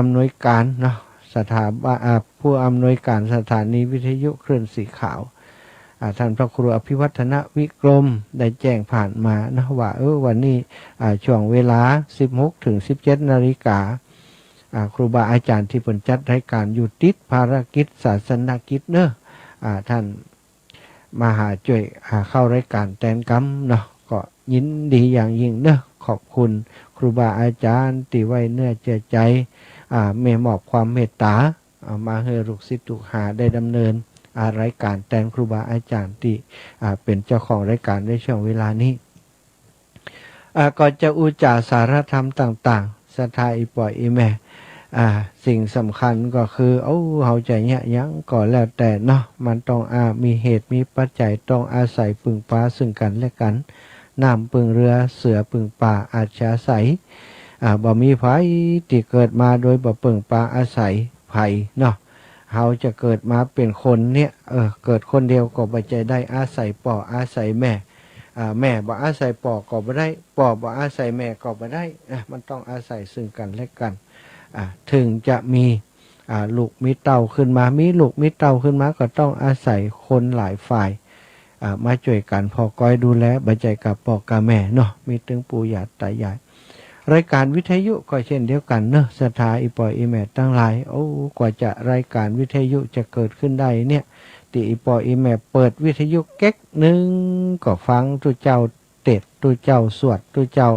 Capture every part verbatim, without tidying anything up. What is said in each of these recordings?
อำนวยการเนาะ สถาบัน อ่า ผู้อำนวยการสถานีวิทยุคลื่นสีขาว อ่า ท่านพระครูอภิวัฒนวิกรม ได้แจ้งผ่านมานะว่า เออ วันนี้ อ่า ช่วงเวลา สิบหกถึงสิบเจ็ดนาฬิกา อ่า ครูบาอาจารย์ตี้เปิ้นจัดรายการอยู่ติดภารกิจศาสนกิจเนาะ อ่า ท่านมาหาจ้วย อ่า เข้ารายการแตนกำเนาะ ก็ยินดีอย่างยิ่งเนาะ ขอบคุณครูบาอาจารย์ตี้ไว้เนื้อเจื้อใจ๋ อ่า แม่มอบความเมตต๋า อ่า มาหื้อลูกศิษย์ลูกหาได้ดำเนิน อ่า รายการแตนครูบาอาจารย์ตี้ อ่า เป๋นเจ้าของรายการในช่วงเวลานี้ อ่า ก็จะอู้จ๋าสาระธรรมต่างๆ ศรัทธาอี่ป้ออี่แม่ อ่า สิ่งสำคัญก็คือ โอ้ เฮาจะเยียะหยังก็แล้วแต่เนาะ มันต้อง อ่า มีเหตุมีปัจจัย ต้องอาศัยปึงปาซึ่งกั๋นและกั๋น น้ำปึงเฮือ เสือปึงป่า อัจฉาศัย อ่า บ่มีใผตี้เกิดมาโดยบ่ปึงปาอาศัยใผเนาะ เฮาจะเกิดมาเป๋นคนเนี่ย เออ เกิดคนเดียวก็บ่ใจ้ได้ อาศัยป้ออาศัยแม่ อ่า แม่บ่อาศัยป้อก็บ่ได้ ป้อบ่อาศัยแม่ก็บ่ได้ อ่ะ มันต้องอาศัยซึ่งกั๋นและกั๋น อ่า เถิงจะมี อ่า ลูกมีเต้าขึ้นมา มีลูกมีเต้าขึ้นมาก็ต้องอาศัยคนหลายฝ่าย อ่า มาจ้วยกั๋นผ่อก้อยดูแล บ่ใจ้ก้าป้อก้าแม่เนาะ มีตึงปู่ย่าต๋ายาย รายการวิทยุก็เช่นเดียวกั๋นเนาะ ศรัทธาอี่ป้ออี่แม่ตังหลาย โอ้ กว่าจะรายการวิทยุจะเกิดขึ้นได้เนี่ย ตี้อี่ป้ออี่แม่เปิดวิทยุแก๊กนึ่งก็ฟังตุ๊เจ้าเตสน์ ตุ๊เจ้าสวด ตุ๊เจ้า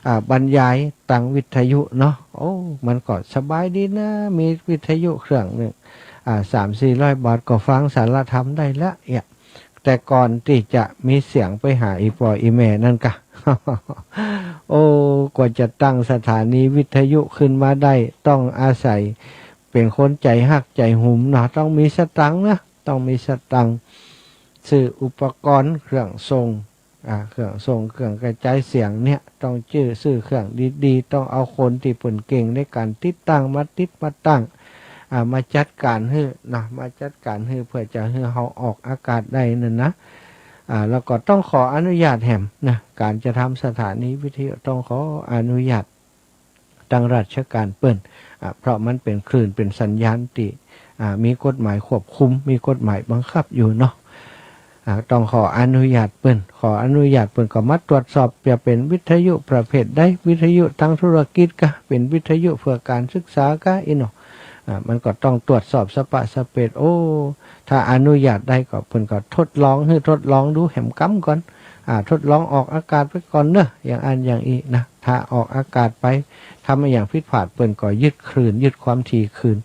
อ่า บรรยายตางวิทยุเนาะ โอ้ มันก็สบายดีนะ มีวิทยุเครื่องนึ่ง อ่า สามสี่ร้อยบาทก็ฟังสาระธรรมได้ละเนี่ย แต่ก่อนตี้จะมีเสียงไปหาอี่ป้ออี่แม่นั่นกะ โอ้ กว่าจะตั้งสถานีวิทยุขึ้นมาได้ ต้องอาศัยเป๋นคนใจ๋ฮักใจ๋หุมเนาะ ต้องมีสตางค์นะ ต้องมีสตางค์ ซื้ออุปกรณ์เครื่องส่ง อ่า เครื่องส่ง เครื่องกระจายเสียงเนี่ย ต้องจื้อ ซื้อเครื่องดีๆ ต้องเอาคนตี้เปิ้นเก่งในก๋านติดตั้งมาติดมาตั้ง อ่า มาจัดก๋านหื้อนะ มาจัดก๋านหื้อเปื้อจะหื้อเฮาออกอากาศได้นั่นนะ อ่า แล้วก็ต้องขออนุญาตแหมนะ ก๋านจะทำสถานีวิทยุต้องขออนุญาต ตางราชก๋านเปิ้น อ่า เพราะมันเป๋นคลื่น เป๋นสัญญาณตี้ อ่า มีกฎหมายควบคุม มีกฎหมายบังคับอยู่เนาะ อ่า ต้องขออนุญาตเปิ้น ขออนุญาตเปิ้นก็มาตรวจสอบ จะเป๋นวิทยุประเภทใด วิทยุตางธุรกิจกา เป๋นวิทยุเปื้อก๋านศึกษากา อี้เนาะ อ่า มันก็ต้องตรวจสอบสะปะสะเปด โอ้ ถ้าอนุญาตได้ก็เปิ้นก็ทดลอง หื้อทดลองดูแหมกำก่อน อ่า ทดลองออกอากาศไปก่อนเนาะ อย่างอั้นอย่างอี้นะ ถ้าออกอากาศไป ทำอะหยังผิดพลาด เปิ้นก็ยึดคลื่น ยึดความถี่คืน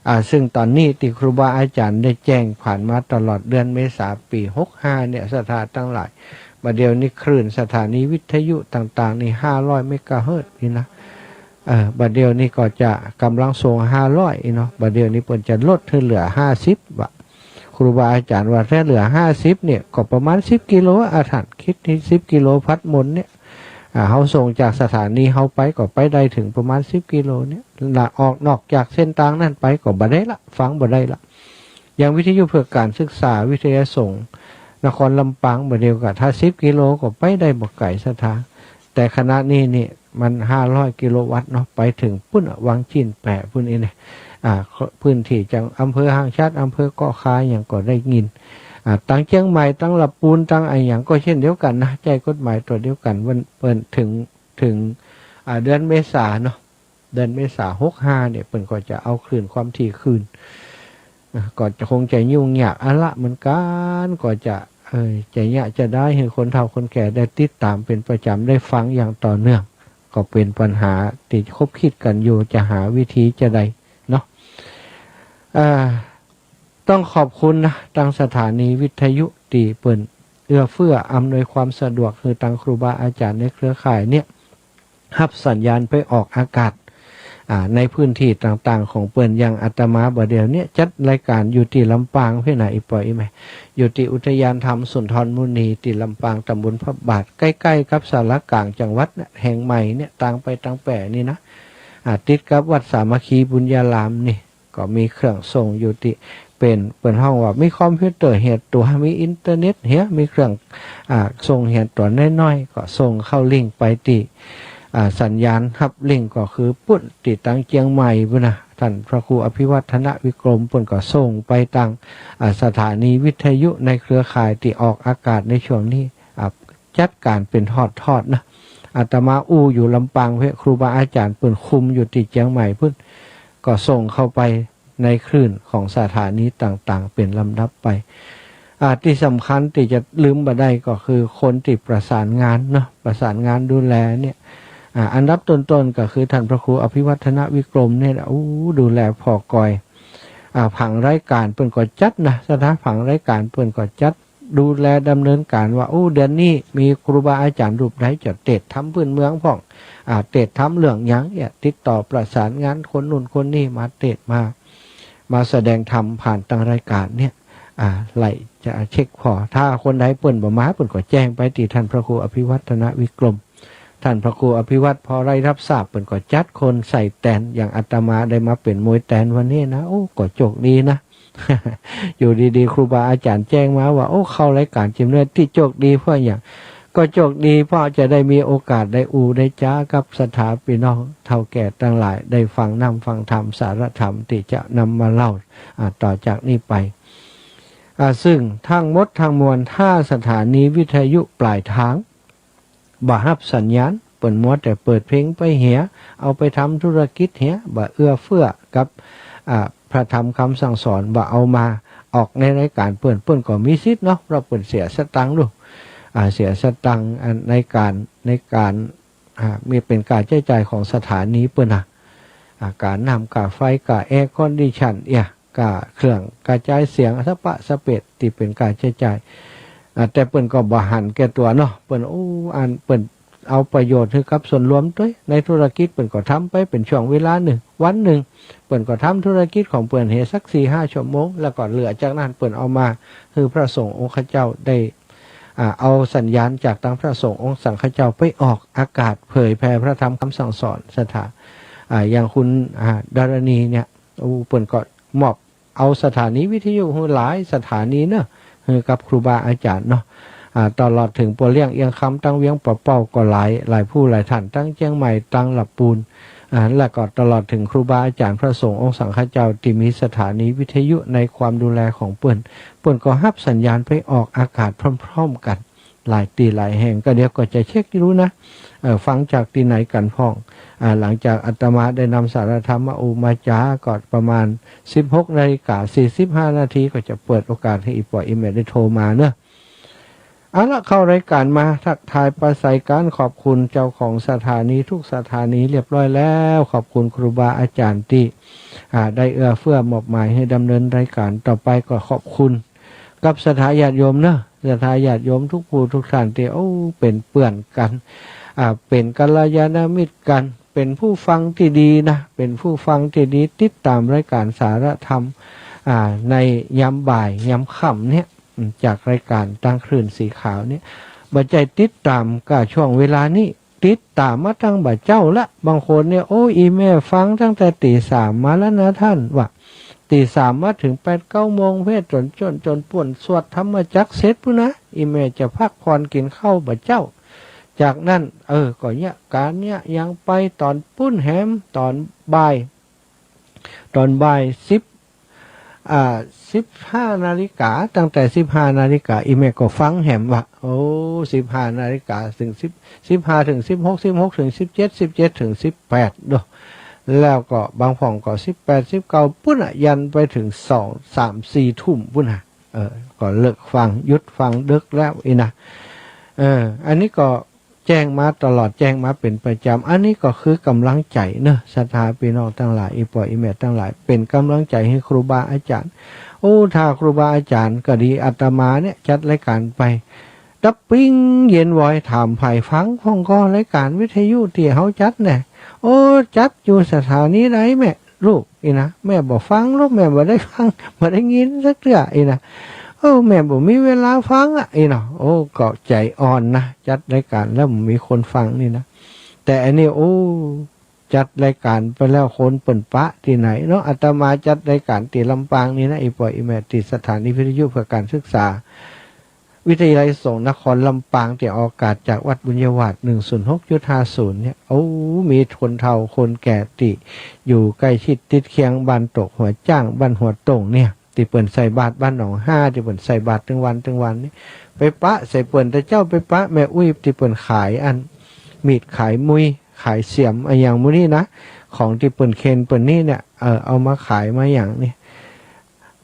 อ่า ซึ่งต๋อนนี้ตี้ครูบาอาจ๋ารย์ได้แจ้งผ่านมาตลอดเดือนเมษาปี๋หกห้าเนี่ย ศรัทธาตังหลาย บ่าเดี่ยวนี้คลื่นสถานีวิทยุต่างๆ นี่ ห้าร้อยเมกะเฮิรตซ์นี่นะ เออ บ่าเดี่ยวนี้ก็จะก๋ำลังส่ง ห้าร้อย อี้เนาะ บ่าเดี่ยวนี้เปิ้นจะลดหื้อเหลือ ห้าสิบ บาท ครูบาอาจ๋ารย์ว่าถ้าเหลือ ห้าสิบ เนี่ย ก็ประมาณ สิบ กิโล อ่ะ ต้าน กึ๊ดตี้ สิบ กิโล พัดหมุนเนี่ย อ่า เฮาส่งจากสถานีเฮาไปก็ไปได้เถิงประมาณ สิบ กิโลเนี่ย ละออกนอกจากเส้นตางนั้นไปก็บ่ได้ละ ฟังบ่ได้ละ อย่างวิทยุเพื่อการศึกษาวิทยาสงฆ์นครลำปางบ่าเดี่ยวกา ถ้า สิบ กิโลก็ไปได้บ่ไก๋ศรัทธา แต่ขณะนี้นี่มัน ห้าร้อย กิโลวัตต์เนาะ ไปเถิงปุ้นอะ วังจีนแปะปุ้นอี้เนี่ย อ่า พื้นที่จัง อำเภอห้างฉัตร อำเภอเกาะคา หยังก็ได้ยิน อ่า ตางเจียงใหม่ ตางละปูน ตางอะหยังก็เช่นเดียวกั๋นนะ ใจ๊กฎหมายตั๋วเดียวกั๋น เปิ้น เปิ้นเถิง เถิง อ่า เดือนเมษาเนาะ เดือนเมษา หกห้า เนี่ย เปิ้นก็จะเอาคลื่นความถี่คืน อ่า ก็จะคงจะยุ่งยากอะละเหมือนกั๋น ก็จะ เอ่อ จะเยียะจะได้หื้อคนเฒ่าคนแก่ได้ติดต๋ามเป๋นประจ๋ำ ได้ฟังอย่างต่อเนื่อง ก็เป๋นปัญหาตี้คบคิดกั๋นอยู่ จะหาวิธีจะใดเนาะ อ่า ต้องขอบคุณนะ ตางสถานีวิทยุตี้เปิ้นเอื้อเฟื้ออำนวยความสะดวกหื้อตางครูบาอาจ๋ารย์ในเครือข่ายเนี่ย ฮับสัญญาณไปออกอากาศ อ่า ในพื้นที่ต่างๆ ของเปิ้น อย่างอาตมาบ่าเดี่ยวเนี่ยจัดรายการอยู่ตี้ลำปางเพี้ยนะ อี่ป้ออี่แม่ อยู่ตี้อุทยานธรรมสุนทรมุนีตี้ลำปาง ต๋ำบลพระบาท ใก้ๆ กับศาลากลางจังหวัดเนี่ย แห่งใหม่เนี่ย ตางไปตางแป๋นี่นะ อ่า ติดกับวัดสามัคคีบุญญารามนี่ ก็มีเครื่องส่งอยู่ตี้ เป๋น เปิ้นฮ้องว่ามีคอมพิวเตอร์เหียตั๋ว มีอินเทอร์เน็ตเหีย มีเครื่อง อ่า ส่งเหียตั๋วน้อยๆ ก็ส่งเข้าลิงก์ไปตี้ อ่า สัญญาณฮับลิงก์ก็คือปุ้นตี้ตังเจียงใหม่ปุ้นนะ ต้านพระครูอภิวัฒนวิกรมเปิ้นก็ส่งไปตัง อ่า สถานีวิทยุในเครือข่ายตี้ออกอากาศในช่วงนี้ อ่า จัดก๋านเป๋นทอดๆ นะ อาตมาอู้อยู่ลำปางเพ่น ครูบาอาจ๋ารย์เปิ้นคุมอยู่ตี้เจียงใหม่ปุ้น ก็ส่งเข้าไปในคลื่นของสถานีต่างๆ เป๋นลำดับไป อ่า ตี้สำคัญตี้จะลืมบ่ได้ก็คือคนตี้ประสานงานเนาะ ประสานงานดูแลเนี่ย อ่า อันดับต้นๆ ก็คือต้านพระครูอภิวัฒนวิกรมเนี่ยแหละ อู้ ดูแลผ่อกอย อ่า ผังรายก๋านเปิ้นก็จัดนะ สถา ผังรายก๋านเปิ้นก็จัด ดูแลดำเนินก๋านว่า โอ้ เดือนนี้มีครูบาอาจ๋ารย์รูปใดจะเตสน์ธรรมพื้นเมืองพ่อง อ่า เตสน์ธรรมเรื่องหยังเนี่ย ติดต่อประสานงานคนนู่นคนนี่มาเตสน์มา มาแสดงธรรมผ่านตางรายก๋านเนี่ย อ่า ไล่จะเช็คผ่อ ถ้าคนใดเปิ้นบ่มา เปิ้นก็แจ้งไปตี้ต้านพระครูอภิวัฒนวิกรม ต้านพระครูอภิวัฒน์พอได้ฮับทราบ เปิ้นก็จัดคนใส่แตน อย่างอาตมาได้มาเป๋นมวยแตนวันนี้นะ โอ้ ก็โชคดีนะ อยู่ดีๆ ครูบาอาจ๋ารย์แจ้งมาว่า โอ้ เข้ารายก๋านจิ่มเน่อ ตี้โชคดีเพราะหยัง ก็โชคดีเพราะจะได้มีโอกาสได้อู้ได้จ๋ากับศรัทธาปี้น้องเฒ่าแก่ตังหลาย ได้ฟังน้ำฟังธรรม สาระธรรมตี้จะนำมาเล่า อ่า ต่อจากนี้ไป อ่า ซึ่งทั้งหมดทั้งมวล ถ้าสถานีวิทยุปลายทาง บ่ฮับสัญญาณ เปิ้นมัวแต่เปิดเพลงไปเหีย เอาไปทำธุรกิจเหีย บ่เอื้อเฟื้อกับ อ่า พระธรรมคำสั่งสอน บ่เอามาออกในรายก๋านเปิ้น เปิ้นก็มีสิทธิ์เนาะ เพราะเปิ้นเสียสตางค์ลูก อ่า เสียสตางค์ อ่า ในก๋าน ในก๋าน อ่า มีเป๋นก๋าใจ๊จ่ายของสถานีเปิ้นนะ อ่า ก๋าน้ำ ก๋าไฟ ก๋าแอร์คอนดิชัน เอี้ย ก๋าเครื่องกระจายเสียง สะปะสะเปะ ตี้เป๋นก๋าใจ๊จ่าย อ่า แต่เปิ้นก็บ่หันแก่ตั๋วเนาะ เปิ้น โอ้ อันเปิ้นเอาประโยชน์หื้อกับส่วนรวมตวย ในธุรกิจเปิ้นก็ทำไปเป๋นช่วงเวลานึ่ง วันนึ่ง เปิ้นก็ทำธุรกิจของเปิ้นเหียสักสี่ห้าชั่วโมง แล้วก็เหลือจากนั้นเปิ้นเอามาหื้อพระสงฆ์องค์ข้าเจ้าได้ อ่า เอาสัญญาณจากตางพระสงฆ์องค์สังฆเจ้าไปออกอากาศเผยแผ่พระธรรมคำสั่งสอนศรัทธา อ่า อย่างคุณ อ่า ดารณีเนี่ย โอ้ เปิ้นก็มอบเอาสถานีวิทยุหื้อหลายสถานีเนาะ หื้อกับครูบาอาจ๋ารย์เนาะ อ่า ตลอดเถิงปัวเลี้ยงเอียงคำตังเวียงป่าเป้าก็หลาย หลายผู้หลายท่าน ตังเจียงใหม่ ตังหลับปูน อ่า แล้วก็ตลอดเถิงครูบาอาจ๋ารย์พระสงฆ์องค์สังฆเจ้าตี้มีสถานีวิทยุในความดูแลของเปิ้น เปิ้นก็ฮับสัญญาณไปออกอากาศพร้อมๆ กั๋น หลายตี้หลายแห่ง ก็เดี๋ยวก็จะเช็คดูนะ เอ่อ ฟังจากตี้ไหนกั๋นพ่อง อ่า หลังจากอาตมาได้นำสาระธรรมมาอู้มาจ๋า ก็ประมาณสิบหกนาฬิกาสี่สิบห้านาที ก็จะเปิดโอกาสหื้ออี่ป้ออี่แม่ได้โทรมาเนาะ เอาละ เข้ารายก๋านมา ทักทายปราศรัยกั๋น ขอบคุณเจ้าของสถานีทุกสถานีเรียบร้อยแล้ว ขอบคุณครูบาอาจ๋ารย์ตี้ อ่า ได้เอื้อเฟื้อมอบหมายหื้อดำเนินรายก๋าน ต่อไปก็ขอบคุณกับศรัทธาญาติโยมเนาะ ศรัทธาญาติโยมทุกผู้ทุกท่านตี้ โอ้ เป๋นเปื้อนกั๋น อ่า เป๋นกัลยาณมิตรกั๋น เป๋นผู้ฟังตี้ดีนะ เป๋นผู้ฟังตี้ดี ติดต๋ามรายก๋านสาระธรรม อ่า ในยามบ่ายยามค่ำเนี่ย อืม จากรายก๋านตางคลื่นสีขาวเนี่ย บ่ใจ้ติดต๋ามก้าช่วงเวลานี้ ติดต๋ามมาตั้งบ่าเจ๊าละ บางคนเนี่ย โอ้ อี่แม่ฟังตั้งแต่ตี๋สามมาแล้วนะท่าน ว่า ตี๋สามมาเถิงแปดเก้าโมงเพ่น จ๋น จ๋น จ๋นป่วนสวดธรรมจักรเสร็จปู้นนะ อี่แม่จะพักผ่อนกิ๋นข้าวบ่าเจ๊า จากนั้น เออ ก็เยียะก๋านเยียะหยังไป ต๋อนปู้นแหม ต๋อนบ่าย ต๋อนบ่ายสิบ อ่า สิบห้านาฬิกา ตั้งแต่สิบห้านาฬิกา อี่แม่ก็ฟังแหมว่า โอ้ สิบห้านาฬิกาเถิงสิบ สิบห้าเถิงสิบหก สิบหกเถิงสิบเจ็ด สิบเจ็ดเถิงสิบแปดเนาะ แล้วก็บางพ่องก็สิบแปด สิบเก้าปู้นน่ะ ยันไปเถิงสอง สาม สี่ทุ่มปู้นน่ะ เออ ก็เลิกฟัง หยุดฟังเดิ็กแล้วอี้นะ เออ อันนี้ก็ แจ้งมาตลอด แจ้งมาเป๋นประจ๋ำ อันนี้ก็คือก๋ำลังใจ๋เนาะ ศรัทธาปี้น้องตังหลาย อี่ป้ออี่แม่ตังหลาย เป๋นก๋ำลังใจ๋หื้อครูบาอาจ๋ารย์ โอ้ ถ้าครูบาอาจ๋ารย์ก็ดี อาตมาเนี่ยจัดรายก๋านไป ตั๊บปิ้งเย็นวอย ถามใผฟังพ่องก่อ รายก๋านวิทยุตี้เฮาจัดแน่ โอ้ จัดอยู่สถานีใดแม่ ลูก อี้นะ แม่บ่ฟังลูก แม่บ่ได้ฟัง บ่ได้ยินสักเตื้อ อี้นะ เออ แม่บ่มีเวลาฟังอะ อี้เนาะ โอ้ ก็ใจ๋อ่อนนะ จัดรายก๋านแล้วบ่มีคนฟังนี่นะ แต่อันนี้ โอ้ จัดรายก๋านไปแล้วคนเปิ้นปะตี้ไหนเนาะ อาตมาจัดรายก๋านตี้ลำปางนี่นะ อี่ป้ออี่แม่ ตี้สถานีวิทยุเพื่อการศึกษา วิทยาลัยสงฆ์นครลำปาง ตี้ออกอากาศจากวัดบุญญาวาส หนึ่งศูนย์หกจุดห้าศูนย์ เนี่ย โอ้ มีคนเฒ่าคนแก่ตี้อยู่ใก้ชิดติดเคียงบ้านตกหัวจ๊าง บ้านหัวตงเนี่ย ตี้เปิ้นใส่บาตรบ้านหนองฮา ตี้เปิ้นใส่บาตรตึงวันตึงวันนี่ ไปปะใส่เปิ้น แต่เจ๊าไปปะแม่อุ๊ยตี้เปิ้นขายอันมีดขายมุย ขายเสียมอะหยังหมู่นี้นะ ของตี้เปิ้นเคนเปิ้นนี่เนี่ย เออ เอามาขายมาหยังนี่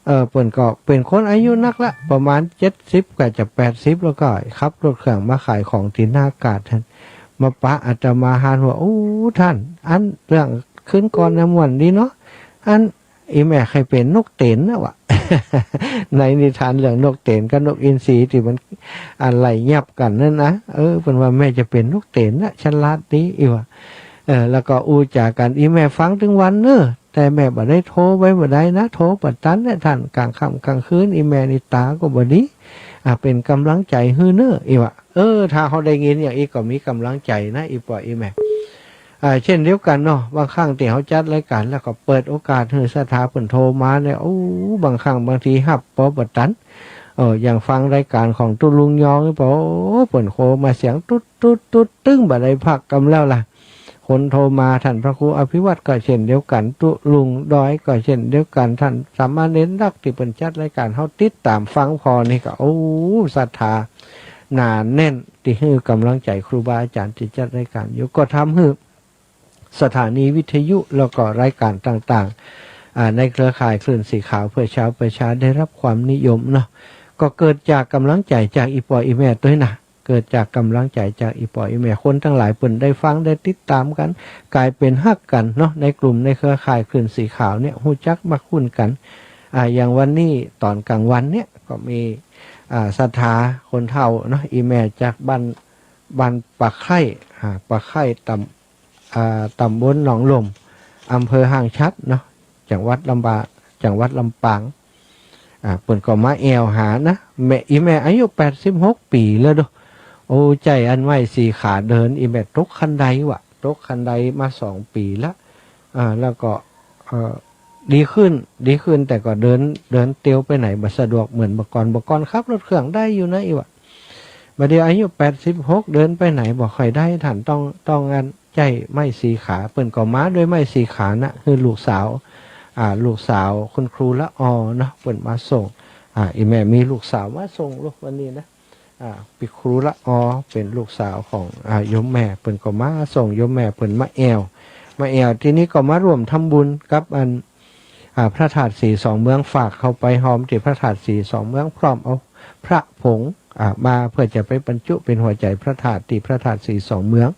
เออ เปิ้นก็เป๋นคนอายุนักละ ประมาณเจ็ดสิบก็จะแปดสิบแล้วก็ ขับรถเครื่องมาขายของตี้หน้ากาดหั้น มาปะอาตมาหันว่า โอ้ ต้าน อันเรื่องคืนก่อนนะม่วนดีเนาะ อันอี่แม่ใค่เป๋นนกเต๋นนะวะ ในนิทานเรื่องนกเต๋นกับนกอินทรีตี้มันอะไล่ยับกั๋นนั้นนะ เออ เปิ้นว่าแม่จะเป๋นนกเต๋นนะ ฉลาดดีอี่วะ เออ แล้วก็อู้จ๋ากั๋น อี่แม่ฟังตึงวันเน่อ แต่แม่บ่ได้โทรไปบ่ได้นะ โทรบ่ตันเนี่ย ต้าน ก๋างค่ำก๋างคืน อี่แม่นี่ต๋าก็บ่ดี อ่า เป๋นก๋ำลังใจ๋หื้อเน่อ อี่วะ เออ ถ้าเฮาได้ยินอย่างอี้ก็มีก๋ำลังใจ๋นะ อี่ป้ออี่แม่ อ่า เช่นเดียวกั๋นเนาะ บางครั้งตี้เฮาจัดรายก๋านแล้วก็เปิดโอกาสหื้อศรัทธาเปิ้นโทรมาเนี่ย โอ้ บางครั้งบางทีฮับปอบ่ตัน เออ อย่างฟังรายก๋านของตุ๊ลุงยองนี่ป้อ โอ้ เปิ้นโทรมาเสียงตุ๊ดตุ๊ดตุ๊ด ตึงบ่ได้พักกำแล้วล่ะ คนโทรมา ต้านพระครูอภิวัตรก็เช่นเดียวกั๋น ตุ๊ลุงดอยก็เช่นเดียวกั๋น ต้านสามเณรรักตี้เปิ้นจัดรายก๋าน เฮาติดต๋ามฟังผ่อนี่ก็ โอ้ ศรัทธาหนาแน่น ตี้หื้อก๋ำลังใจ๋ครูบาอาจ๋ารย์ตี้จัดรายก๋านอยู่ ก็ทำหื้อสถานีวิทยุแล้วก็รายก๋านต่างๆ อ่า ในเครือข่ายคลื่นสีขาวเพื่อชาวประชาได้รับความนิยมเนาะ ก็เกิดจากก๋ำลังใจ๋จากอี่ป้ออี่แม่ตวยนะ เกิดจากก๋ำลังใจ๋จากอี่ป้ออี่แม่ คนตังหลายเปิ้นได้ฟังได้ติดต๋ามกั๋น ก๋ายเป๋นฮักกั๋นเนาะ ในกลุ่มในเครือข่ายคลื่นสีขาวเนี่ย ฮู้จักมักคุ้นกั๋น อ่า อย่างวันนี้ต๋อนก๋างวันเนี่ยก็มี อ่า ศรัทธาคนเฒ่าเนาะ อี่แม่จากบ้าน บ้านป่าไคร่ อ่า ป่าไคร่ตำ อ่า ต๋ำบลหนองหล่ม อำเภอห้างฉัตรเนาะ จังหวัดลำบา จังหวัดลำปาง อ่า เปิ้นก็มาแอ่วหานะ แม่ อี่แม่อายุแปดสิบหกปี๋แล้วเด้อ โอ้ ใจ๊อันไม้สี่ขาเดิน อี่แม่ตกคันไดวะ ตกคันไดมาสองปี๋ละ อ่า แล้วก็ เอ่อ ดีขึ้น ดีขึ้น แต่ก็เดิน เดินเตียวไปไหนบ่สะดวกเหมือนเมื่อก่อน เมื่อก่อนขับรถเครื่องได้อยู่นะอี่วะ บ่าเดี่ยวอายุแปดสิบหก เดินไปไหนบ่ค่อยได้ ต้านต้อง ต้องอันใจ๊ไม้สี่ขา เปิ้นก็มาด้วยไม้สี่ขานะ หื้อลูกสาว อ่า ลูกสาวคุณครูละออเนาะ เปิ้นมาส่ง อ่า อี่แม่มีลูกสาวมาส่งลูกวันนี้นะ อ่า ปี้ครูละออเป๋นลูกสาวของ อ่า โยมแม่ เปิ้นก็มาส่งโยมแม่ เปิ้นมาแอ่ว มาแอ่ว ตี้นี้ก็มาร่วมทำบุญกับอัน อ่า พระธาตุสีสองเมือง ฝากเข้าไปฮอมตี้พระธาตุสีสองเมือง พร้อมเอาพระผง อ่า มาเปื้อจะไปบรรจุเป๋นหัวใจ๋พระธาตุตี้พระธาตุสีสองเมือง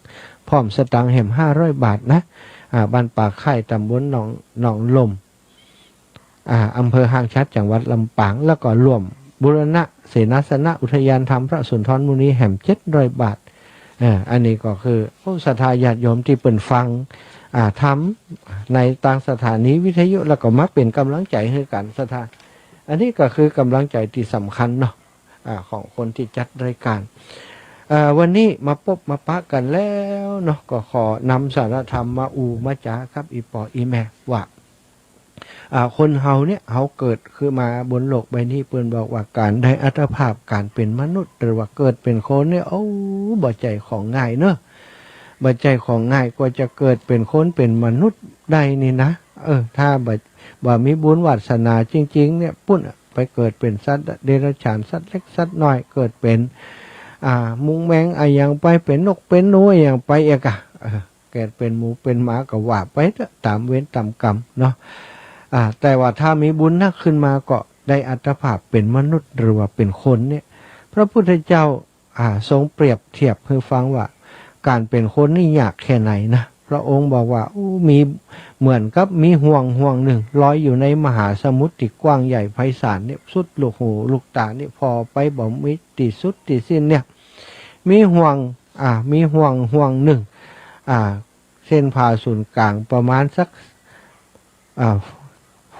พร้อมสตางค์แหมห้าร้อยบาทนะ อ่า บ้านป่าไคร่ ต๋ำบลหนอง หนองหล่ม อ่า อำเภอห้างฉัตร จังหวัดลำปาง แล้วก็ร่วมบูรณะเสนาสนะอุทยานธรรมพระสุนทรมุนีแหมเจ็ดร้อยบาท อ่า อันนี้ก็คือ โอ้ ศรัทธาญาติโยมตี้เปิ้นฟัง อ่า ธรรมในตางสถานีวิทยุ แล้วก็มาเป๋นก๋ำลังใจ๋หื้อกั๋น ศรัทธา อันนี้ก็คือก๋ำลังใจ๋ตี้สำคัญเนาะ อ่า ของคนตี้จัดรายก๋าน อ่า วันนี้มาปบมาปะกั๋นแล้วเนาะ ก็ขอนำสาระธรรมมาอู้มาจ๋ากับอี่ป้ออี่แม่ว่า อ่า คนเฮาเนี่ย เฮาเกิดขึ้นมาบนโลกใบนี้ เปิ้นบอกว่าก๋านได้อัตภาพก๋านเป๋นมนุษย์ หรือว่าเกิดเป๋นคนเนี่ย โอ้ บ่ใจ้ของง่ายเนาะ บ่ใจ้ของง่าย กว่าจะเกิดเป๋นคนเป๋นมนุษย์ได้นี่นะ เออ ถ้าบ่ บ่มีบุญวาสนาจริงๆ เนี่ย ปุ้นอะ ไปเกิดเป๋นสัตว์เดรัจฉาน สัตว์เล็กสัตว์น้อย เกิดเป๋น อ่า มุงแมงอะหยังไป เป๋นนกเป๋นหนูอะหยังไปเอียกอะ เออ เกิดเป๋นหมูเป๋นหมาก็ว่าไปเต๊อะ ต๋ามเวรต๋ามกรรมเนาะ อ่า แต่ว่าถ้ามีบุญนักขึ้นมาก็ได้อัตภาพเป๋นมนุษย์หรือว่าเป๋นคนเนี่ย พระพุทธเจ้า อ่า ทรงเปรียบเทียบหื้อฟังว่า ก๋านเป๋นคนนี่ยากแค่ไหนนะ พระองค์บอกว่า อู้ มี เหมือนกับมีห่วงห่วงนึ่ง ลอยอยู่ในมหาสมุทรตี้กว้างใหญ่ไพศาลเนี่ย สุดลูกหูลูกต๋านี่ผ่อไปบ่มีตี้สุดตี้สิ้นเนี่ย มีห่วง อ่า มีห่วงห่วงนึ่ง อ่า เส้นผ่าศูนย์กลางประมาณสัก อ่า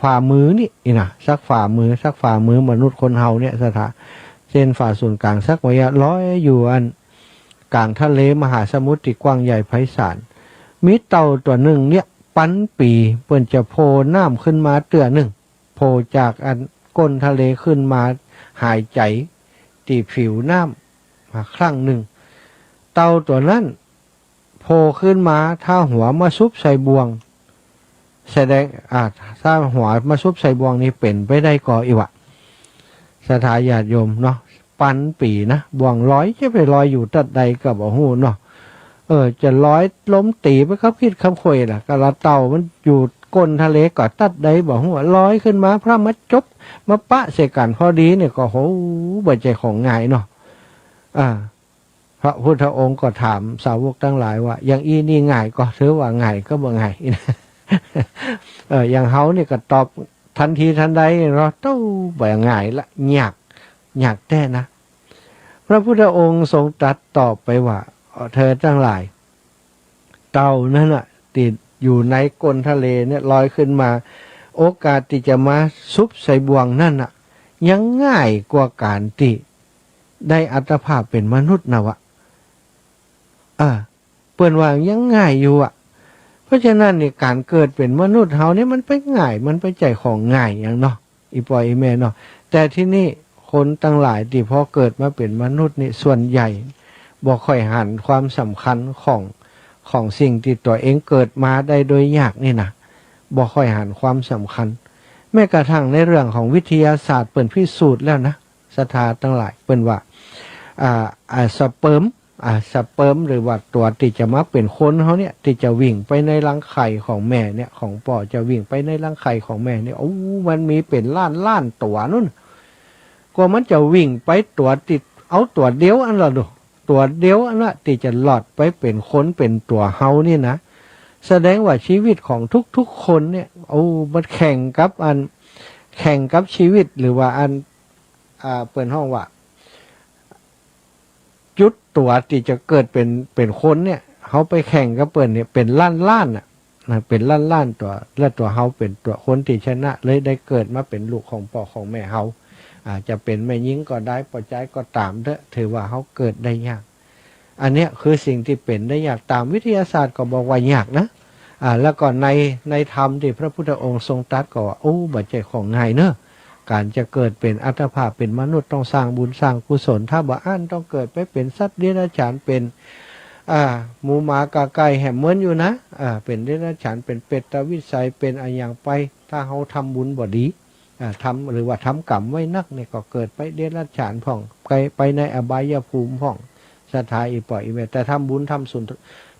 ฝ่ามือนี่ นี่นะ สักฝ่ามือ สักฝ่ามือมนุษย์คนเฮาเนี่ย ศรัทธา เส้นผ่าศูนย์กลางสักระยะ ลอยอยู่อันก๋างทะเลมหาสมุทรตี้กว้างใหญ่ไพศาล มีเต่าตั๋วนึ่งเนี่ย ปันปี๋เปิ้นจะโผล่น้ำขึ้นมาเตื้อนึ่ง โผล่จากอันก้นทะเลขึ้นมาหายใจ๋ ตี้ผิวน้ำมาครั้งนึ่ง เต่าตั๋วนั้นโผล่ขึ้นมา ถ้าหัวมาซุบใส่บ่วง แสดง อ่า ถ้าหัวมาซุบใส่บ่วงนี่เป๋นไปได้ก่ออี้วะ ศรัทธาญาติโยมเนาะ ปันปี๋นะ บ่วงลอยจะไปลอยอยู่ตั๊ดใดก็บ่ฮู้เนาะ เออ จะลอยลมตี๋ไปกับขีดกับข่วยล่ะ กะละเต่ามันอยู่ก้นทะเลก็ตั๊ดใดบ่ฮู้ ลอยขึ้นมา พร่ำมาจบ มาปะใส่กั๋นพอดีเนี่ยก็ โห บ่ใจ้ของง่ายเนาะ อ่า พระพุทธองค์ก็ถามสาวกตังหลายว่า อย่างอี้นี่ง่ายก่อ ถือว่าง่ายก่อบ่ง่าย เออ อย่างเฮานี่ก็ตอบตันทีตันใดเนาะ เต้า บ่ง่ายละ ยาก ยากแต๊นะ พระพุทธองค์ทรงตรัสตอบไปว่า เออ เธอตังหลาย เต่านั้นน่ะ ตี้อยู่ในก้นทะเลเนี่ย ลอยขึ้นมา โอกาสตี้จะมาซุบใส่บ่วงนั้นน่ะ ยังง่ายกว่าก๋านตี้ได้อัตภาพเป๋นมนุษย์นะวะ อ่า เปิ้นว่ายังง่ายอยู่อะ เพราะฉะนั้นนี่ ก๋านเกิดเป๋นมนุษย์เฮาเนี่ย มันไปง่าย มันไปใจ้ของง่ายหยังเนาะ อี่ป้ออี่แม่เนาะ แต่ทีนี้คนตังหลายตี้พอเกิดมาเป๋นมนุษย์นี่ ส่วนใหญ่บ่ค่อยหันความสำคัญของ ของสิ่งตี้ตั๋วเองเกิดมาได้โดยยากนี่นะ บ่ค่อยหันความสำคัญ แม้กระทั่งในเรื่องของวิทยาศาสตร์เปิ้นพิสูจน์แล้วนะ ศรัทธาตังหลาย เปิ้นว่า อ่า อ่า สเปิร์ม อ่า สเปิร์ม หรือว่าตั๋วตี้จะมาเป๋นคนเฮาเนี่ย ตี้จะวิ่งไปในรังไข่ของแม่เนี่ย ของป้อจะวิ่งไปในรังไข่ของแม่เนี่ย โอ้ มันมีเป๋นล้านๆ ตั๋วนู่น กว่ามันจะวิ่งไปตั๋วตี้ เอาตั๋วเดียวอั้นละดู ตั๋วเดียวอั้นละตี้จะหลอดไปเป๋นคนเป๋นตั๋วเฮานี่นะ แสดงว่าชีวิตของทุกๆ คนเนี่ย โอ้ มันแข่งกับอัน แข่งกับชีวิต หรือว่าอัน อ่า เปิ้นฮ้องว่า จุดตั๋วตี้จะเกิดเป๋น เป๋นคนเนี่ย เฮาไปแข่งกับเปิ้นเนี่ย เป๋นล้านๆ น่ะ นะ เป๋นล้านๆ ตั๋ว และตั๋วเฮาเป๋นตั๋วคนตี้ชนะ เลยได้เกิดมาเป๋นลูกของป้อของแม่เฮา อ่า จะเป๋นแม่ญิงก็ได้ ป้อจายก็ต๋ามเต๊อะ ถือว่าเฮาเกิดได้ยาก อันเนี้ยคือสิ่งตี้เป๋นได้ยาก ต๋ามวิทยาศาสตร์ก็บอกว่ายากนะ อ่า แล้วก็ใน ในธรรมตี้พระพุทธองค์ทรงตรัสก็ว่า โอ้ บ่ใจ้ของง่ายเนาะ ก๋านจะเกิดเป๋นอัตภาพเป๋นมนุษย์ ต้องสร้างบุญสร้างกุศล ถ้าบ่อั้นต้องเกิดไปเป๋นสัตว์เดรัจฉาน เป๋น อ่า หมูหมากาไก่แหมเหมือนอยู่นะ อ่า เป๋นเดรัจฉาน เป๋นเปรตวิสัย เป๋นอะหยังไป ถ้าเฮาทำบุญบ่ดี อ่า ทำ หรือว่าทำกรรมไว้นักเนี่ย ก็เกิดไปเดรัจฉานพ่อง ไป ไปในอบายภูมิพ่อง ศรัทธาอี่ป้ออี่แม่ แต่ทำบุญทำสุน